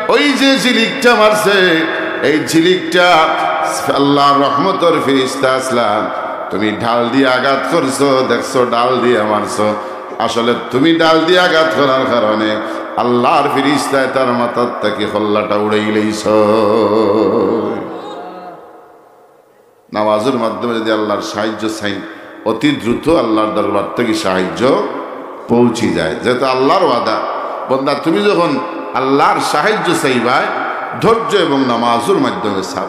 ওই যে ঝিলিকটা মারছে, এই ঝিলিকটা আল্লাহর রহমতর ফিরিস্তা আছলা। তুমি ডাল দিয়া আঘাত করছো, দেখছো ডাল দিয়া মারছো। আসলে তুমি ডাল দিয়া আঘাত করার কারণে আল্লাহর ফিরিস্তায় তার মাথার থাকি কল্লাটা উড়াইলাইছো।" নামাজর মাধ্যমে যদি আল্লাহর সাহায্য চাইন, অতি দ্রুত আল্লাহর দরবার থাকি সাহায্য পৌঁছি যায়। যেহেতু আল্লাহর ওয়াদা, বন্দা, তুমি যখন আল্লাহর সাহায্য চাইবায়, ধৈর্য এবং নামাজর মাধ্যমে চাও।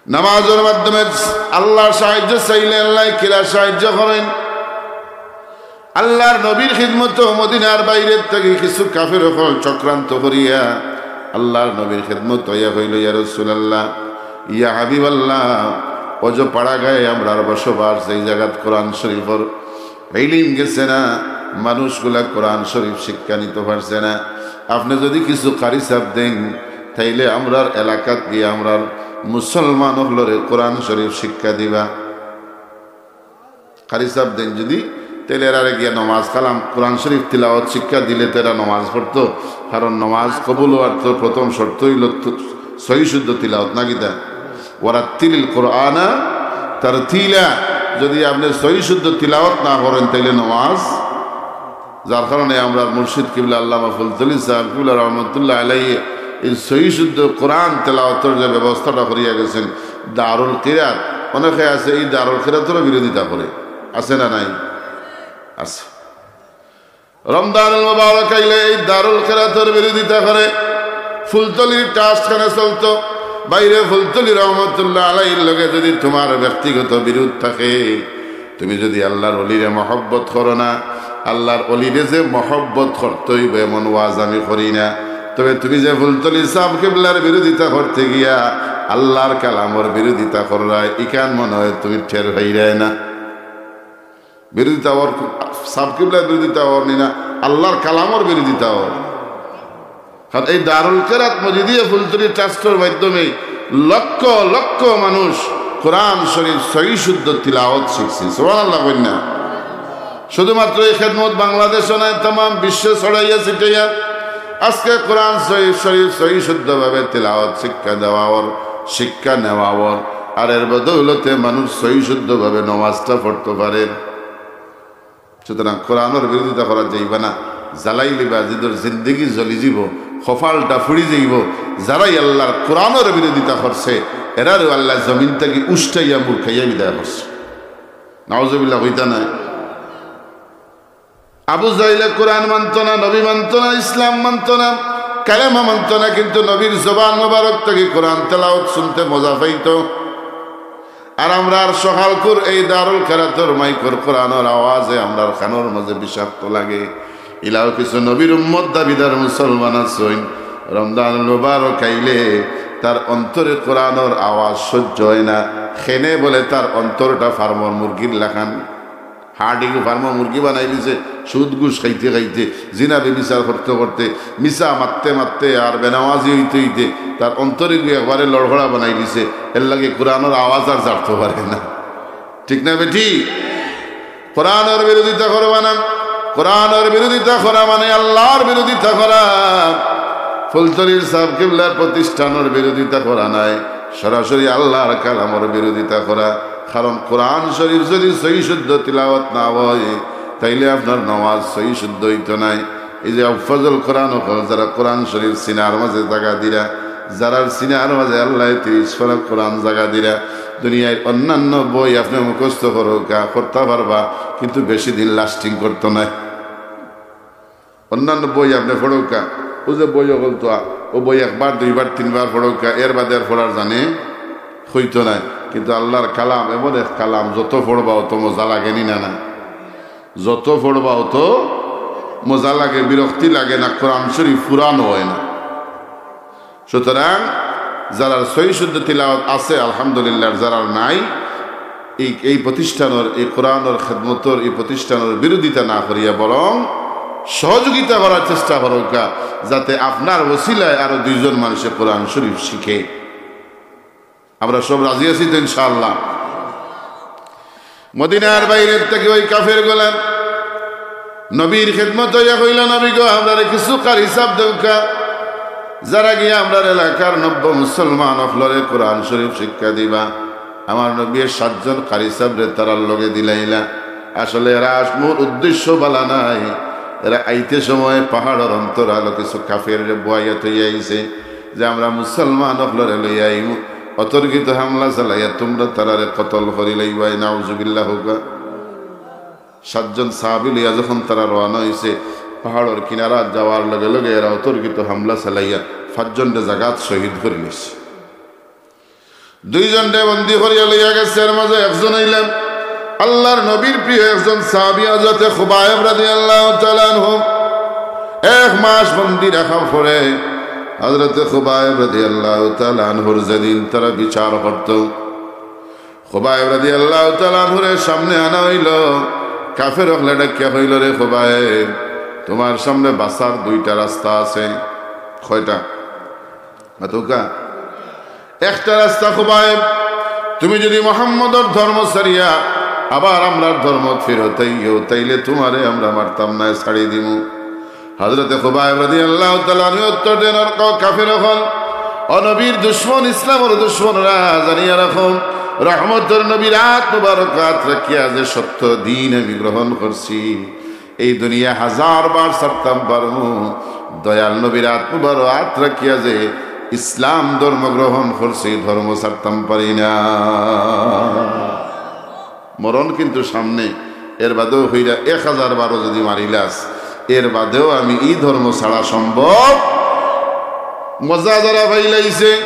নামাজর মাধ্যমে আল্লাহর সাহায্য চাইলে আল্লাহ কিলা সাহায্য করেন? আল্লাহর নবীর খিদমতো মদিনার বাইরের থাকি কিছু কাফের অকল চক্রান্ত করিয়া আল্লাহর নবীর খিদমতো আইয়া কইল, "ইয়া রাসূলুল্লাহ, ইয়া হাবিবাল্লাহ, অজো পাড়া গায়ে আমরার বসবাস, যেই জাগাত কোরআন শরীফর ইলিম গেছে না, মানুষগুলা কোরআন শরীফ শিক্ষা নিতো পারছে না। আপনে যদি কিছু কারি সাব দেন, তাইলে আমরার এলাকাত গিয়া আমরার মুসলমান অকলরে কোরআন শরীফ শিক্ষা দিবা।" কারি সাব দেন যদি, তাইলে এরারে গিয়া নমাজ কালাম, কোরআন শরীফ তিলাওয়াত শিক্ষা দিলে তো এরা নমাজ পড়তো, কারণ নমাজ কবুল অওয়ার তো প্রথম শর্ত অইলো তো সহি শুদ্ধ তিলাওয়াত, না কিতা? "ওয়ারাত্তিলিল কোরআনা তারতিলা।" যদি আপনে সহি শুদ্ধ তিলাওয়াত না করেন, তাইলে নমাজ, যার কারণে আমরার মুর্শিদ কিবলা আল্লামা ফুলতলি সাহেব কিবলা রহমতুল্লাহ আলাইহি এই সহি শুদ্ধ কোরআন তেলাওয়াতর যে ব্যবস্থাটা করিয়া গেছেন, দারুল কিরাত, অনেকে আছে এই দারুল কিরাতরও বিরোধিতা করে, আছে না নাই? আছে। রমজানুল মুবারক আইলে এই দারুল কিরাতর বিরোধিতা করে। ফুলতলির ট্রাস্ট খানে চলতো, বাইরে ফুলতলি রহমতুল্লাহ আলাইহির লগে যদি তোমার ব্যক্তিগত বিরোধ থাকে, তুমি যদি আল্লাহর অলিরে মহব্বত করো না, আল্লাহর অলিরে যে মহব্বত করতে অইবো এমন ওয়াজ আমি করি না। তবে তুমি যে ফুলতলি সাহেব কিবলার বিরোধিতা করতে গিয়া আল্লাহর কালামর বিরোধিতা কররায়, ইখান মনে হয় তুমি টের পাইরায় না। বিরোধিতা অর, সাহেব কিবলার বিরোধিতা অর নি না, আল্লাহর কালামর বিরোধিতা অর। কারণ এই দারুল কিরাত মজিদিয়া ফুলতলি ট্রাস্টর মাধ্যমে লক্ষ লক্ষ মানুষ কোরআন শরীফ সহি শুদ্ধ তিলাওয়াত শিখছে। সুবহানাল্লাহ কইন না? শুধুমাত্র এই খেদমত বাংলাদেশো নায়, তামাম বিশ্বে ছড়াইয়া ছিটাইয়া আজকে কোরআন শরীফ, শরীফ সহি শুদ্ধভাবে তিলাওয়াত শিক্ষা দেওয়া অর, শিক্ষা নেওয়া অর, আর এর বদৌলতে মানুষ সহি শুদ্ধভাবে নমাজটা পড়তো পারে। সুতরাং কোরআনর বিরোধিতা করা যাইবা না, জ্বালাইলিবা, জিদর জিন্দেগি জ্বলি যিবো, কপালটা পুড়ি যিবো। যারাই আল্লাহর কোরআনর বিরোধিতা করছে, এরারেও আল্লাহ জমিন থাকি উষ্টাইয়া মুরখাইয়া বিদায় করছে। নাউজুবিল্লাহ কইতা নায়? আবু জাহিলে কোরআন মানতো না, নবী মানতো না, ইসলাম মানতো না, কালেমা মানতো না, কিন্তু নবীর জবান মোবারক থাকি কোরআন তেলাওয়াত শুনতে মজা পাইতো। আর আমরার সকালকুর এই দারুল কিরাতর মাইকর কোরআনর আওয়াজে আমরার কানর মাঝে বিষাক্ত লাগে। ইলাও কিছু নবীর উম্মত দাবিদার মুসলমান আছইন, রমজানুল মুবারক আইলে তার অন্তরে কোরআনর আওয়াজ সহ্য অয় না। কেনে বলে তার অন্তরটা ফার্মর মুরগির লাখান। হার্ট ইগু ফার্মর মুরগি বানাইলিছে, সুদ ঘুষ খাইতে খাইতে, জিনা ব্যভিচার করতে করতে, মিছা মাততে মাততে আর বেনামাজি অইতে অইতে তার অন্তর ইগু একবারে লড়খড়া বানাইলিছে। এরলাগি কোরআনর আওয়াজ আর জানতো পারে না। ঠিক না বেঠিক? কোরআনর বিরোধিতা করবা না। কোরআনর বিরোধিতা করা মানে আল্লাহর বিরোধিতা করা। ফুলতলির সাহেব কিবলার প্রতিষ্ঠানর বিরোধিতা করা নায়, সরাসরি আল্লাহর কালামর বিরোধিতা করা। কারণ কোরআন শরীফ যদি সহি শুদ্ধ তিলাওয়াত না অয়, তাইলে আপনার নমাজ সহি শুদ্ধ অইতো নায়। এই যে হুফফাজুল কোরআন অকল, যারা কোরআন শরীফ সিনার মাঝে জাগা দিরা, যারার সিনার মাঝে আল্লায় তিরিশ পারা কোরআন জাগা দিরা, দুনিয়ার অন্যান্য বই আপনে মুখস্থ করউক্কা, করতা পারবা, কিন্তু বেশি দিন লাস্টিং করতো নায়। অন্যান্য বই আপনে পড়উক্কা, অউ যে বই অকল তো, অউ বই একবার, দুইবার, তিনবার পড়উক্কা, এর বাদে আর পড়ার জানে অইতো নায়। কিন্তু আল্লাহর কালাম এমন এক কালাম, যত পড়বা অত মজা লাগে, নি না, না? যত পড়বা অত মজা লাগে, বিরক্তি লাগে না, কোরআন শরীফ পুরানো অয় না। সুতরাং যারার সহি শুদ্ধ তিলাওয়াত আছে আলহামদুলিল্লাহ, যারার নাই, এই, এই প্রতিষ্ঠানর, এই কোরআনর খেদমতর, এই প্রতিষ্ঠানর বিরোধিতা না করিয়া বরং সহযোগিতা করার চেষ্টা করউক্কা, যাতে আপনার ওসিলায় আরো দুইজন মানুষে কোরআন শরীফ শিখে। আমরা সব রাজি আছি তো ইনশাআল্লাহ? মদিনার বাইরে থাকি ওই কাফেরগুলা নবীর খেদমতো আইয়া কইল, "নবী গো, আমরারে কিছু কারি সাব দেউক্কা, যারা গিয়া আমরার এলাকার নব্য মুসলমান অকলরে কোরআন শরীফ শিক্ষা দিবা।" আমার নবীয়ে সাতজন কারি সাবরে তারার লগে দিলাইলা। আসলে এরার মূল উদ্দেশ্য ভালা নায়, এরা আইতে সময় পাহাড়র অন্তরালো কিছু কাফেররে বওয়াইয়া থইয়া আইছে যে, "আমরা মুসলমান অকলরে লইয়া আইমু, অতর্কিত হামলা চালাইয়া তুমরা তারারে কতল করিলাইবায়, নাউজুবিল্লাহ হউক্কা।" সাতজন সাহাবী লইয়া যখন তারা রওয়ানা অইছে, পাহাড়র কিনারাত যাওয়ার লগে লগে এরা অতর্কিত হামলা চালাইয়া পাঁচজনরে জাগাত শহীদ করিলাইছে। দুইজনরে বন্দী করিয়া লইয়া গেছে, এর মাঝে একজন অইলা আল্লাহর নবীর প্রিয় একজন সাহাবী হযরতে খুবাইব রাদিয়াল্লাহু তাআলা আনহু। এক মাস বন্দী রাখার পরে হযরতে খুবাইব রাদিয়াল্লাহু তাআলা আনহুর যেদিন তারা বিচার করত, খুবাইব রাদিয়াল্লাহু তাআলা আনহুরে সামনে আনা অইল। কাফের অকলে ডাকিয়া কইল, "রে খুবাইব, তুমার সামনে বাঁচার দুইটা রাস্তা আছে।" কয়টা? মাতউক্কা? একটা রাস্তা খুবাইব, তুমি যদি মুহাম্মদর ধর্ম ছাড়িয়া আবার আমরার ধর্মত ফিরত আইও, তাইলে তুমারে আমরা মারতাম নায়, ছাড়ি দিমু। হযরতে খুবাইব রাদিয়াল্লাহু তাআলা আনহু উত্তর দেন, "ও কাফের অকল, ও নবীর দুশমন, ইসলামর দুশমনরা, জানিয়া রাখো, রহমতর নবীর আত মুবারক আত রাখিয়া যে সত্য দিন আমি গ্রহণ করছি, এই দুনিয়া হাজার বার ছাড়তাম পারমু, দয়াল নবীর আত মুবারক আত রাখিয়া যে ইসলাম ধর্ম গ্রহণ করছি, ধর্ম ছাড়তাম পারি না।" মরণ কিন্তু সামনে, এর বাদেও কইরা এক হাজার বারও যদি মারিলাস, এর বাদেও আমি ই ধর্ম ছাড়া সম্ভব। মজা যারা পাইলাইছে,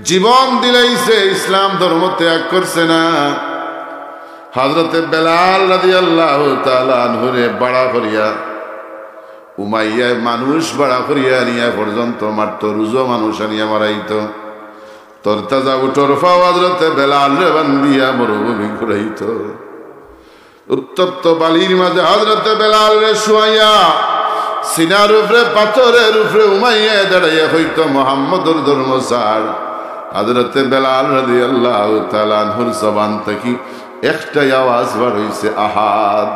জীবন দিলাইছে, ইসলাম ধর্ম ত্যাগ করছে না। হযরতে বেলাল রাদিয়াল্লাহু তাআলা আনহুরে ভাড়া করিয়া উমাইয়ায় মানুষ ভাড়া করিয়া আনিয়া পর্যন্ত মারতো, রুজো মানুষ আনিয়া মারাইতো। তরতাজা উটর ফাও হযরতে বেলালরে বান্ধিয়া মরুভূমি ঘুরাইতো। উত্তপ্ত বালির মাঝে হযরতে বেলালরে শুয়াইয়া সিনার উপরে, পাথরের উপরে উমাইয়া দাঁড়াইয়া কইতো, "মুহাম্মদর ধর্ম ছাড়।" হযরতে বেলাল রাদিয়াল্লাহু তাআলা আনহুর জবান থাকি একটাই আওয়াজ বার অইছে, "আহাদ,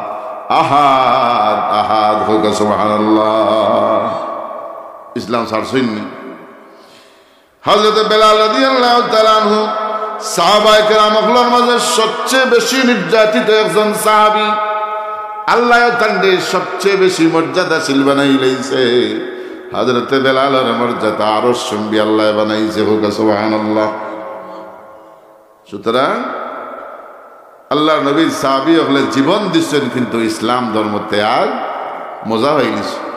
আহাদ, আহাদ।" কউক্কা সুবহানাল্লাহ। ইসলাম ছাড়ছইন নি? হযরতে বেলাল রাদিয়াল্লাহু তাআলা আনহু সাহাবায়ে কেরাম অকলর মাঝে সবচেয়ে বেশি নির্যাতিত একজন সাহাবী। আল্লায় তানরে সবচেয়ে বেশি মর্যাদাশীল বানাইলাইছে। হযরতে বেলালর মর্যাদা আরশ চুম্বী আল্লায় বানাইছে। কউক্কা সুবহানাল্লাহ। সুতরাং আল্লাহর নবীর সাহাবী অকলে জীবন দিছইন, কিন্তু ইসলাম ধর্ম ত্যাগ মজা অইগেছে।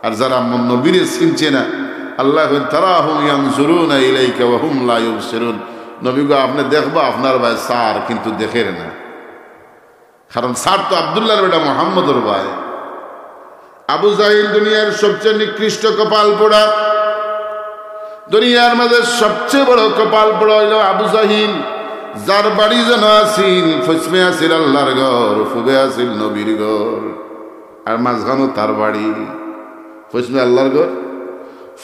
আর যারা ম-, নবীরে চিনছে না, আল্লায় কইন, "তারাহুম ইয়ানজুরুনা ইলাইকা ওয়া হুম লা ইউবসিরুন।" নবী গো, আপনে দেখবা আপনার বায় চার, কিন্তু দেখের না। কারণ চার তো আব্দুল্লাহর বেটা মুহাম্মদর বায়। আবু জাহিল দুনিয়ার সবচেয়ে নিকৃষ্ট কপাল পোড়া, দুনিয়ার মাঝে সবচেয়ে বড় কপাল পোড়া অইলো আবু জাহিল, যার বাড়ি যেন আছিল, পশ্চিমে আছিল আল্লাহর ঘর, পূবে আছিল নবীর ঘর, আর মাঝখানো তার বাড়ি। পশ্চিমে আল্লাহর ঘর,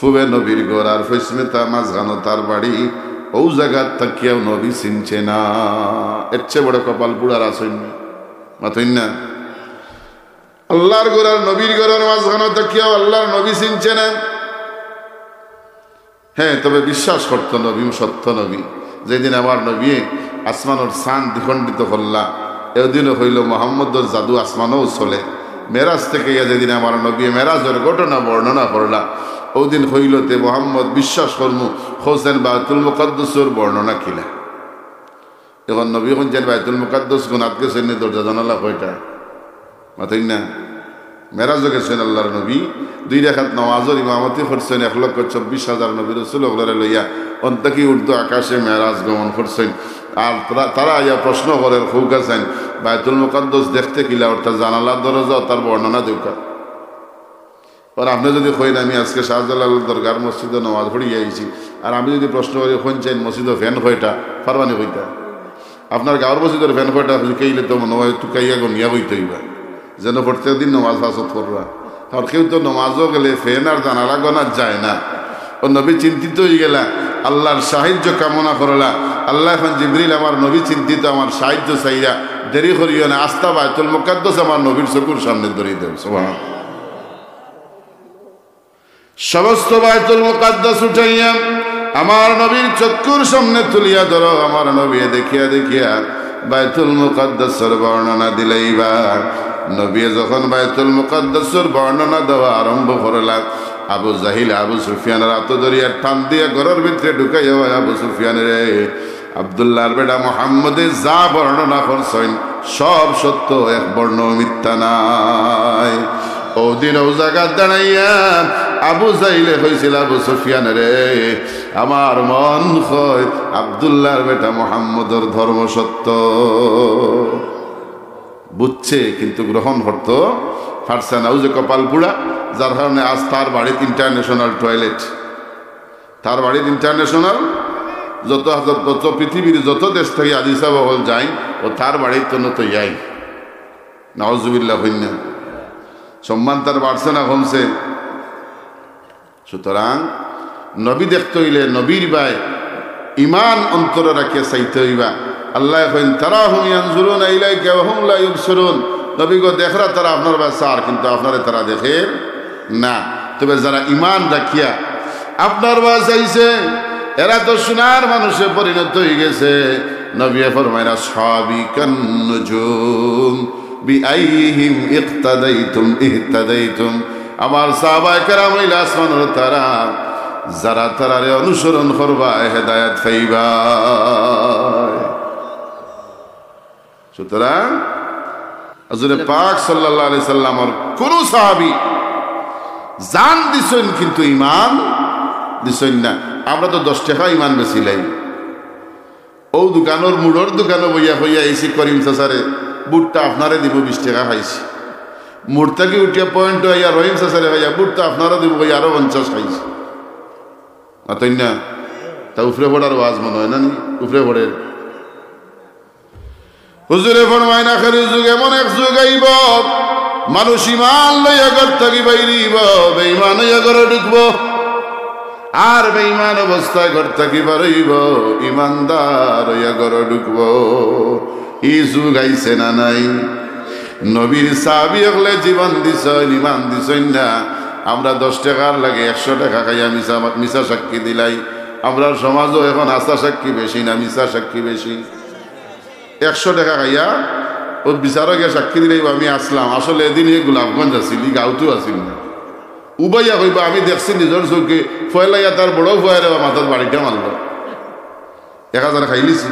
পূবে নবীর ঘর, আর পশ্চিমে তা মাঝখানো তার বাড়ি। অউ জাগাত থাকিয়াও নবী চিনছে না। এর চেয়ে বড় কপাল পোড়া আর আছইন নি? মাতইন না? আল্লাহর ঘর আর নবীর ঘরর মাঝখানো থাকিয়াও আল্লাহর নবী চিনছে না। হ্যাঁ, তবে বিশ্বাস করতো নবী সত্য নবী। যেদিন আমার নবীয়ে আসমানর চান দ্বিখণ্ডিত করলা, এদিনও কইলো, "মোহাম্মদর জাদু আসমানও চলে।" মেরাজ থেকে ইয়া যেদিন আমার নবীয়ে মেরাজর ঘটনা বর্ণনা করলা, অউ দিন কইলো, "তে মোহাম্মদ বিশ্বাস করমু।" কইছইন, "বায়তুল মুকাদ্দাসর বর্ণনা কিলা?" এখন নবী কইন যেন বায়তুল মুকাদ্দাস গুনাত গেছইন নি, দরজা জানালা কয়টা? মাতইন না? মেরাজও গেছইন আল্লাহর নবী, দুই রাকাত নামাজর ইমামতি করছইন, এক লক্ষ চব্বিশ হাজার নবী রসুল অকলরে লইয়া অন থাকি ঊর্ধ্ব আকাশে মেরাজ গমন করছইন। আর তারা, তারা আইয়া প্রশ্ন করের, কউক্কা চাইন, বায়তুল মুকাদ্দাস দেখতে কিলা, অর্থাৎ জানালা দরজা, তার বর্ণনা দেউক্কা। আর আপনে যুদি কইন, "আমি আজকে শাহজালাল দরগার মসজিদো নামাজ পড়িয়া আইছি," আর আমি যুদি প্রশ্ন করি, "কোন চাইন মসজিদো ফ্যান কয়টা?" পারবানি কইতা? আপনার গাঁওর মসজিদর ফ্যান কয়টা? কেইলে তো মনে অয় তুকাইয়া গনিয়া কইতে অইবা, যেন প্রত্যেক দিন নামাজ পাঁচ ওয়াক্ত পড়রা। কারণ কেউ তো নামাজো গেলে ফ্যান আর জানালা গনা যায় না। ও নবী চিন্তিত অইগেলা, আল্লার সাহায্য কামনা করলা। আল্লায় কইন, "জিবরিল, আমার নবী চিন্তিত, আমার সাহায্য চাইরা, দেরি করিও না, আস্তা বায়তুল মুকাদ্দাস আমার নবীর চকুর সামনে ধরি দেও।" সুবহানাল্লাহ। সমস্ত বায়তুল মুকাদ্দাস উঠাইয়া আমার নবীর চক্ষুর সামনে তুলিয়া ধরো। আমার নবীয়ে দেখিয়া দেখিয়া বায়তুল মুকাদ্দাসর বর্ণনা দিলাইবা। নবীয়ে যখন বায়তুল মুকাদ্দাসর বর্ণনা দেওয়া আরম্ভ করলা, আবু জাহিল, আবু সুফিয়ানর আতো ধরিয়া টান দিয়া ঘরর ভিতরে ঢুকাইয়া, "ওই আবু সুফিয়ান রে, আব্দুল্লাহর বেটা মুহাম্মদে যা বর্ণনা করছইন, সব সত্য, এক বর্ণ মিথ্যা নাই।" ওদিন ও জাগাত দাঁড়াইয়া আবু জাহিলে কইছিল, "আবু সুফিয়ান রে, আমার মন কয় আব্দুল্লাহর বেটা মুহাম্মদর ধর্ম সত্য।" বুঝছে, কিন্তু গ্রহণ করতো পারছে না। ও যে কপাল পুড়া, যার কারণে আজ তার বাড়িত ইন্টারন্যাশনাল টয়লেট। তার বাড়িত ইন্টারন্যাশনাল, যত, যত, যত পৃথিবীর যত দেশ থাকি হাজি সাব অকল যাইন, ও তার বাড়িত তো নত যাইন। নাউজুবিল্লাহ কইন না। সম্মান তার বাড়ছে না কমছে? সুতরাং নবী দেখতে অইলে নবীর বায় ইমান অন্তরো রাখিয়া চাইতে অইবা। আল্লায় কইন, "তারাহুম ইয়ানজুরুনা ইলাইকা ওয়া হুম লা ইউবসিরুন।" নবী গো, দেখরা তারা আপনার বায় চার, কিন্তু আপনারে তারা দেখের না। তবে যারা ইমান রাখিয়া আপনার বায় চাইছে, এরা তো সোনার মানুষে পরিণত অইগেছে। নবীয়ে ফরমাইন, "আসহাবি কান্নুজুম, বিআইহিম ইক্তাদাইতুম ইহতাদাইতুম।" আমার সাহাবায়ে কেরাম অইলা আসমানর তারা, যারা তারারে অনুসরণ করবায়, হেদায়েত পাইবায়। সুতরাং হুজুরে পাক সাল্লাল্লাহু আলাইহি সাল্লামর কুনু সাহাবী জান দিছইন কিন্তু ইমান দিছইন না। আমরা তো দশ টেকা ইমান বেচিলাই। ও দোকানর মুড়র দোকানো বইয়া কইয়া আইছি, "করিম চাচারে, বুটটা আপনারে দিমু, বিশ টেকা খাইছি।" মুড় থাকি উঠিয়া পয়েন্টো আইয়া রহিম চাচারে কইয়া, "বুটটা আপনারে দিমু," কইয়া আরো পঞ্চাশ খাইছি। মাতইন না? তা উপরে পড়ার ওয়াজ মনে অয় না নি? উপরে পড়ের। হুজুরে ফরমাইন, আখেরি যুগ এমন এক যুগ আইবো, মানুষ ইমান লইয়া ঘর থাকি বাইরিবো, বেইমান অইয়া ঘরো ঢুকবো। আর বেইমান অবস্থায় ঘর থাকি বারইবো, ইমানদার অইয়া ঘরো ঢুকবো। ই যুগ আইছে না নাই? নবীর সাহাবী অকলে জীবন দিছইন, ইমান দিছইন না। আমরা দশ টেকার লাগি একশো টেকা খাইয়া মিছা, মিছা সাক্ষী দিলাই। আমরার সমাজো এখন হাছা সাক্ষী বেশি না মিছা সাক্ষী বেশি? একশো টেকা খাইয়া ও বিচারো গিয়া সাক্ষী দিলাইবো, "আমি আছলাম, আসলে এদিন ই গোলাপগঞ্জ আছিল, ই গাঁওত আছিল না।" উবাইয়া কইবা, "আমি দেখছি নিজর চউখে, ফয়লাইয়া তার বড় ফুয়ারে বা মাথাত বাড়িটা মারলো।" এক হাজার খাইলিছি।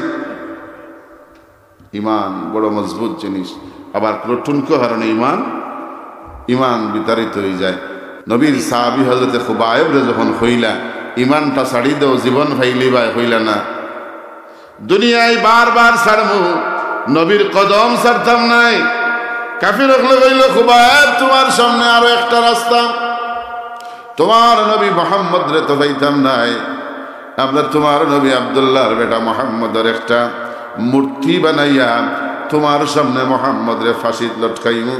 ইমান বড় মজবুত জিনিস। আবার কুনু টুনকো কারণে ইমান, ইমান বিতাড়িত অইযায়। নবীর সাহাবী হযরতে খুবাইবরে যখন কইলা, "ইমানটা ছাড়ি দেও, জীবন পাইলিবায়," কইলা না, "দুনিয়ায় বারবার ছাড়মু, নবীর কদম ছাড়তাম নায়।" কাফির অকলে কইলো, "খুবাইব, তুমার সামনে আরো একটা রাস্তা, তুমার নবী মুহাম্মদরে তো পাইতাম নায়, আমরা তুমার নবী আব্দুল্লাহর বেটা মুহাম্মদর একটা মূর্তি বানাইয়া তুমার সামনে মুহাম্মদরে ফাঁসিত লটকাইমু।"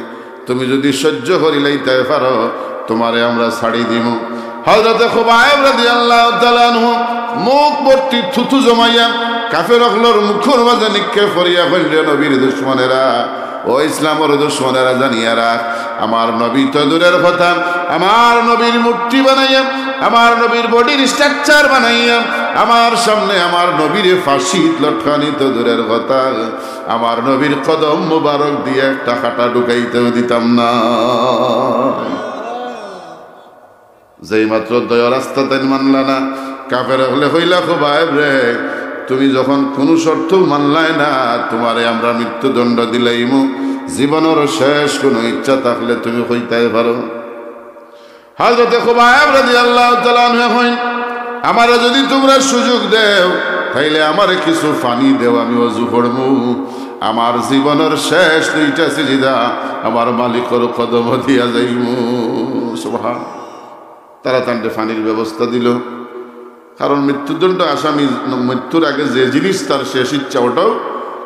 তুমি যুদি সহ্য করিলাইতায় পারো, তুমারে আমরা ছাড়ি দিমু। হযরতে খুবাইব রাদিয়াল্লাহু তাআলা আনহু মুখ ভর্তি থুথু জমাইয়া কাফের অকলর মুখর মাঝে নিক্ষেপ করিয়া কইলা, "নবীর দুশমনেরা, ও ইসলামর দুশমনেরা, জানিয়া রাখ, আমার নবী তো দূরের কথা, আমার নবীর মূর্তি বানাইয়া, আমার নবীর বডির স্ট্রাকচার বানাইয়া, আমার সামনে আমার নবীরে ফাঁসিত লটকানি তো দূরের কথা, আমার নবীর কদম মুবারক দিয়া একটা কাটা ঢুকাইতেও দিতাম না।" যেই মাত্র দয়া রাস্তা তাইন মানলা না, কাফের অকলে কইলা, "খুবাইব রে, তুমি যখন কুনু শর্তও মানলায় না, তুমারে আমরা মৃত্যুদণ্ড দিলাইমু, জীবনর শেষ কুনু ইচ্ছা থাকলে তুমি কইতায় পারো।" হযরতে খুবাইব রাদিয়াল্লাহু তাআলা আনহু কইন, "আমারে যুদি তুমরা সুযোগ দেও, তাইলে আমারে কিছু পানি দেও, আমি অজু করমু। আমার জীবনর শেষ দুইটা সিজদা আমার মালিকর কদমো দিয়া যাইমু।" সুবহান। তারা তানরে পানির ব্যবস্থা দিল। কারণ মৃত্যুদণ্ড আসামি মৃত্যুর আগে যে জিনিস তার শেষ ইচ্ছা, ওটাও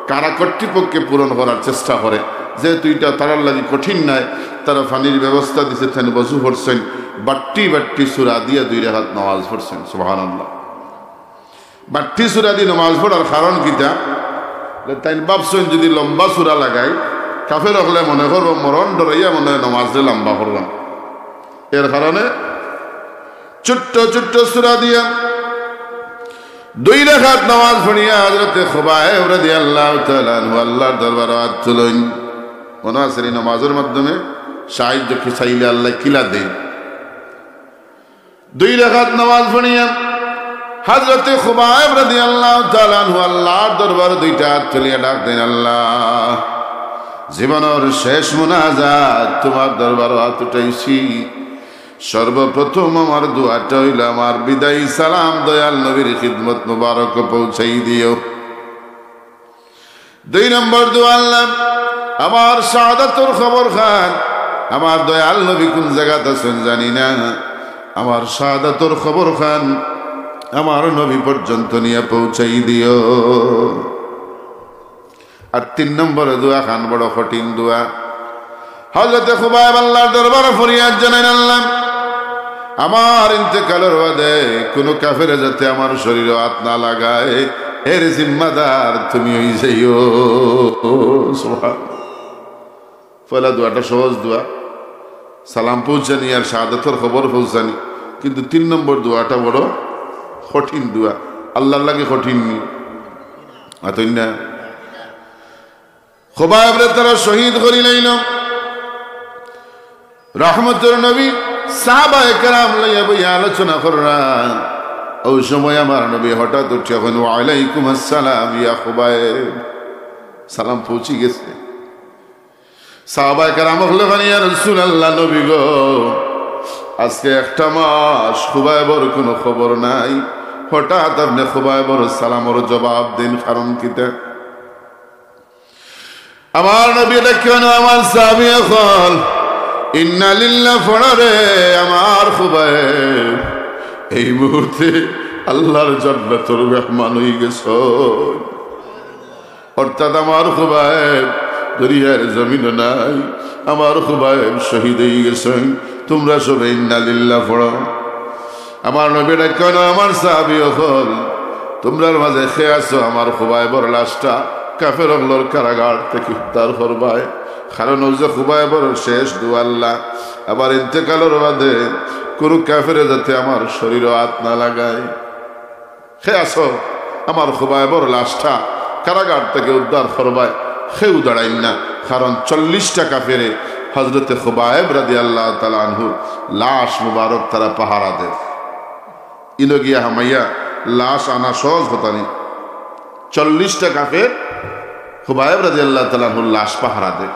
কারা কর্তৃপক্ষে পূরণ করার চেষ্টা করে। যেহেতু ইটা তারার লাগি কঠিন নায়, তারা পানির ব্যবস্থা দিছে, তাইন বজু করছইন, বাট্টি বাট্টি সূরা দিয়া দুই রাকাত নামাজ পড়ছইন। সুবহানাল্লাহ। বাট্টি সূরা দি নামাজ পড়ার কারণ কিতা? যে তাইন ভাবছইন যদি লম্বা সূরা লাগাই, কাফের অকলে মনে করবো মরণ ডরাইয়া মনে হয় নামাজরে লম্বা করলাম। এর কারণে ছোট্ট ছোট্ট সূরা দিয়া দুই রাকাত নামাজ পড়িয়া হযরতে খুবাইব রাদিয়াল্লাহু তাআলা আনহু আল্লাহর দরবারো আত তুলইন। মনো আছে নি, নামাজর মাধ্যমে সাহায্য কি চাইলে আল্লায় কিলা দেইন। দুই রাকাত নামাজ পড়িয়া হযরতে খুবাইব রাদিয়াল্লাহু তাআলা আনহু আল্লাহর দরবারো দুইটা আত তুলিয়া ডাক দেইন, "আল্লাহ, জীবনর শেষ মুনাজাত, তুমার দরবারো আত উঠাইছি। সর্বপ্রথম আমার দোয়াটা অইলো আমার বিদায়ী সালাম দয়াল নবীর খিদমত মুবারক পৌঁছাই দিও।" দুই নম্বর দোয়া, "আল্লাহ, আমার শাহাদাতর খবর খান, আমার দয়াল নবী কুন জাগাত আছইন জানি না, আমার শাহাদাতর খবর খান আমার নবী পর্যন্ত নিয়া পৌঁছাই দিও।" আর তিন নম্বর দোয়া খান বড় কঠিন দোয়া। হযরতে খুবাইব আল্লাহর দরবারো ফরিয়াদ জানাইন, "আল্লাহ, আমার ইন্তেকালর বাদে কুনু কাফেরে যাতে আমার শরীরো আত না লাগায়, এর জিম্মাদার তুমি অই যাইও।" সুবহান। পয়লা দোয়াটা সহজ দোয়া, সালাম পৌঁছানি আর শাহাদাতর খবর পৌঁছানি, কিন্তু তিন নম্বর দোয়াটা বড় কঠিন দোয়া। আল্লাহর লাগি কঠিন নি? আতই না? খুবাইবরে তারা শহীদ করিলাইল। রহমতর নবী সাহাবায়ে কেরাম লইয়া বইয়া আলোচনা কররা। অউ সময় আমার নবী হঠাৎ উঠিয়া কইন, "ওয়ালাইকুম আসসালাম ইয়া খুবাইব।" সালাম পৌঁছি গেছে। সাহাবায়ে কেরাম অকলে কইন, "ইয়া রাসূলুল্লাহ, নবী গো, আজকে একটা মাস খুবাইবর কুনু খবর নাই, হঠাৎ আপনে খুবাইবর সালামর জবাব দেইন, কারণ কিতা?" আমার নবী ডাকিয়া কইন, "আমার সাহাবী অকল, ইন্না লিল্লাহ পড়া রে, আমার খুবাইব এই মুহূর্তে আল্লাহর জান্নাতর মেহমান অই গেছইন।" অর্থাৎ আমার খুবাইব দুনিয়ার জমিনো নাই, আমার খুবাইব শহীদ অই গেছইন। তুমরা সবে ইন্না লিল্লাহ পড়ো। আমার নবী ডাকিয়া কইন, "আমার সাহাবী অকল, তুমরার মাঝে কে আছো আমার খুবাইবর লাশটা কাফের অকলর কারাগার থাকি উদ্ধার করবায়?" কারণ অউ যে খুবাইবর শেষ দোয়া আল্লাহ, আবার ইন্তেকালর বাদে কুনু কাফেরে যাতে আমার শরীরো আত না লাগায়। কে আছো আমার খুবাইবর লাশটা কারাগার থাকি উদ্ধার করবায়? কেউ দাঁড়াইল না, কারণ চল্লিশটা কাফেরে হযরতে খুবাইব রাদিয়াল্লাহু তাআলা আনহুর লাশ মুবারক তারা পাহারা দের। ইনো গিয়া হামাইয়া লাশ আনা সহজ কথা নি। চল্লিশটা কাফের খুবাইব রাদিয়াল্লাহু তাআলা আনহুর লাশ পাহারা দের।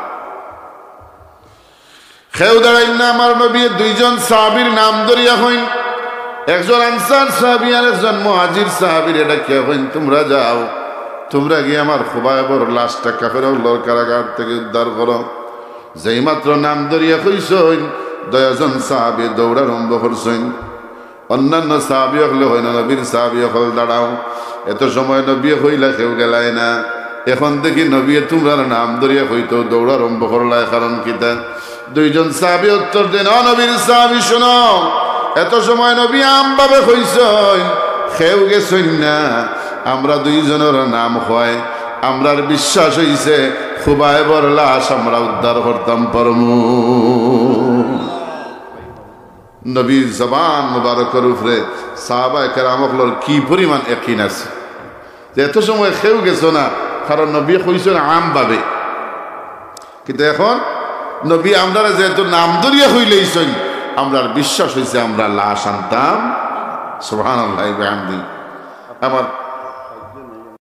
কেউ দাঁড়াইল না। আমার নবী দুইজন সাহাবীর নাম ধরিয়া কইন, একজন আনসার সাহাবী আর একজন মুহাজির সাহাবীরে ডাকিয়া কইন, "তুমরা যাও, তুমরা গিয়া আমার খুবাইবর লাশটা কাফের অকলর কারাগার থাকি উদ্ধার করো।" যেই মাত্র নাম ধরিয়া কইছইন, দুইজন সাহাবী দৌড় আরম্ভ করছইন। অন্যান্য সাহাবী অকলে কইন, "নবীর সাহাবী অকল দাঁড়াও।" এত সময় নবীয়ে কইলা কেউ গেলায় না, এখন দেখি নবীয়ে তুমরার নাম ধরিয়া কইতো দৌড় আরম্ভ করলায়, কারণ কিতা? দুইজন সাহাবী উত্তর দেইন, "ও নবীর সাহাবী হুনো, এত সময় নবী আমভাবে কইছইন, কেউ গেছইন না, আমরা দুইজনর নাম কয়, আমরার বিশ্বাস অইছে খুবাইবর লাশ আমরা উদ্ধার করতাম পারমু।" নবীর জবান মুবারকর উপরে সাহাবায়ে কেরাম অকলর কি পরিমাণ ইয়াকিন আছে যে এত সময় কেউ গেছো না, কারণ নবীয়ে কইছইন আমভাবে। কিন্তু এখন নবী আমরারে যেহেতু নাম ধরিয়া কইলাইছইন, আমরার বিশ্বাস অইছে আমরা লাশ আনতাম। সুবহানাল্লাহি বিহামদিহি। আমার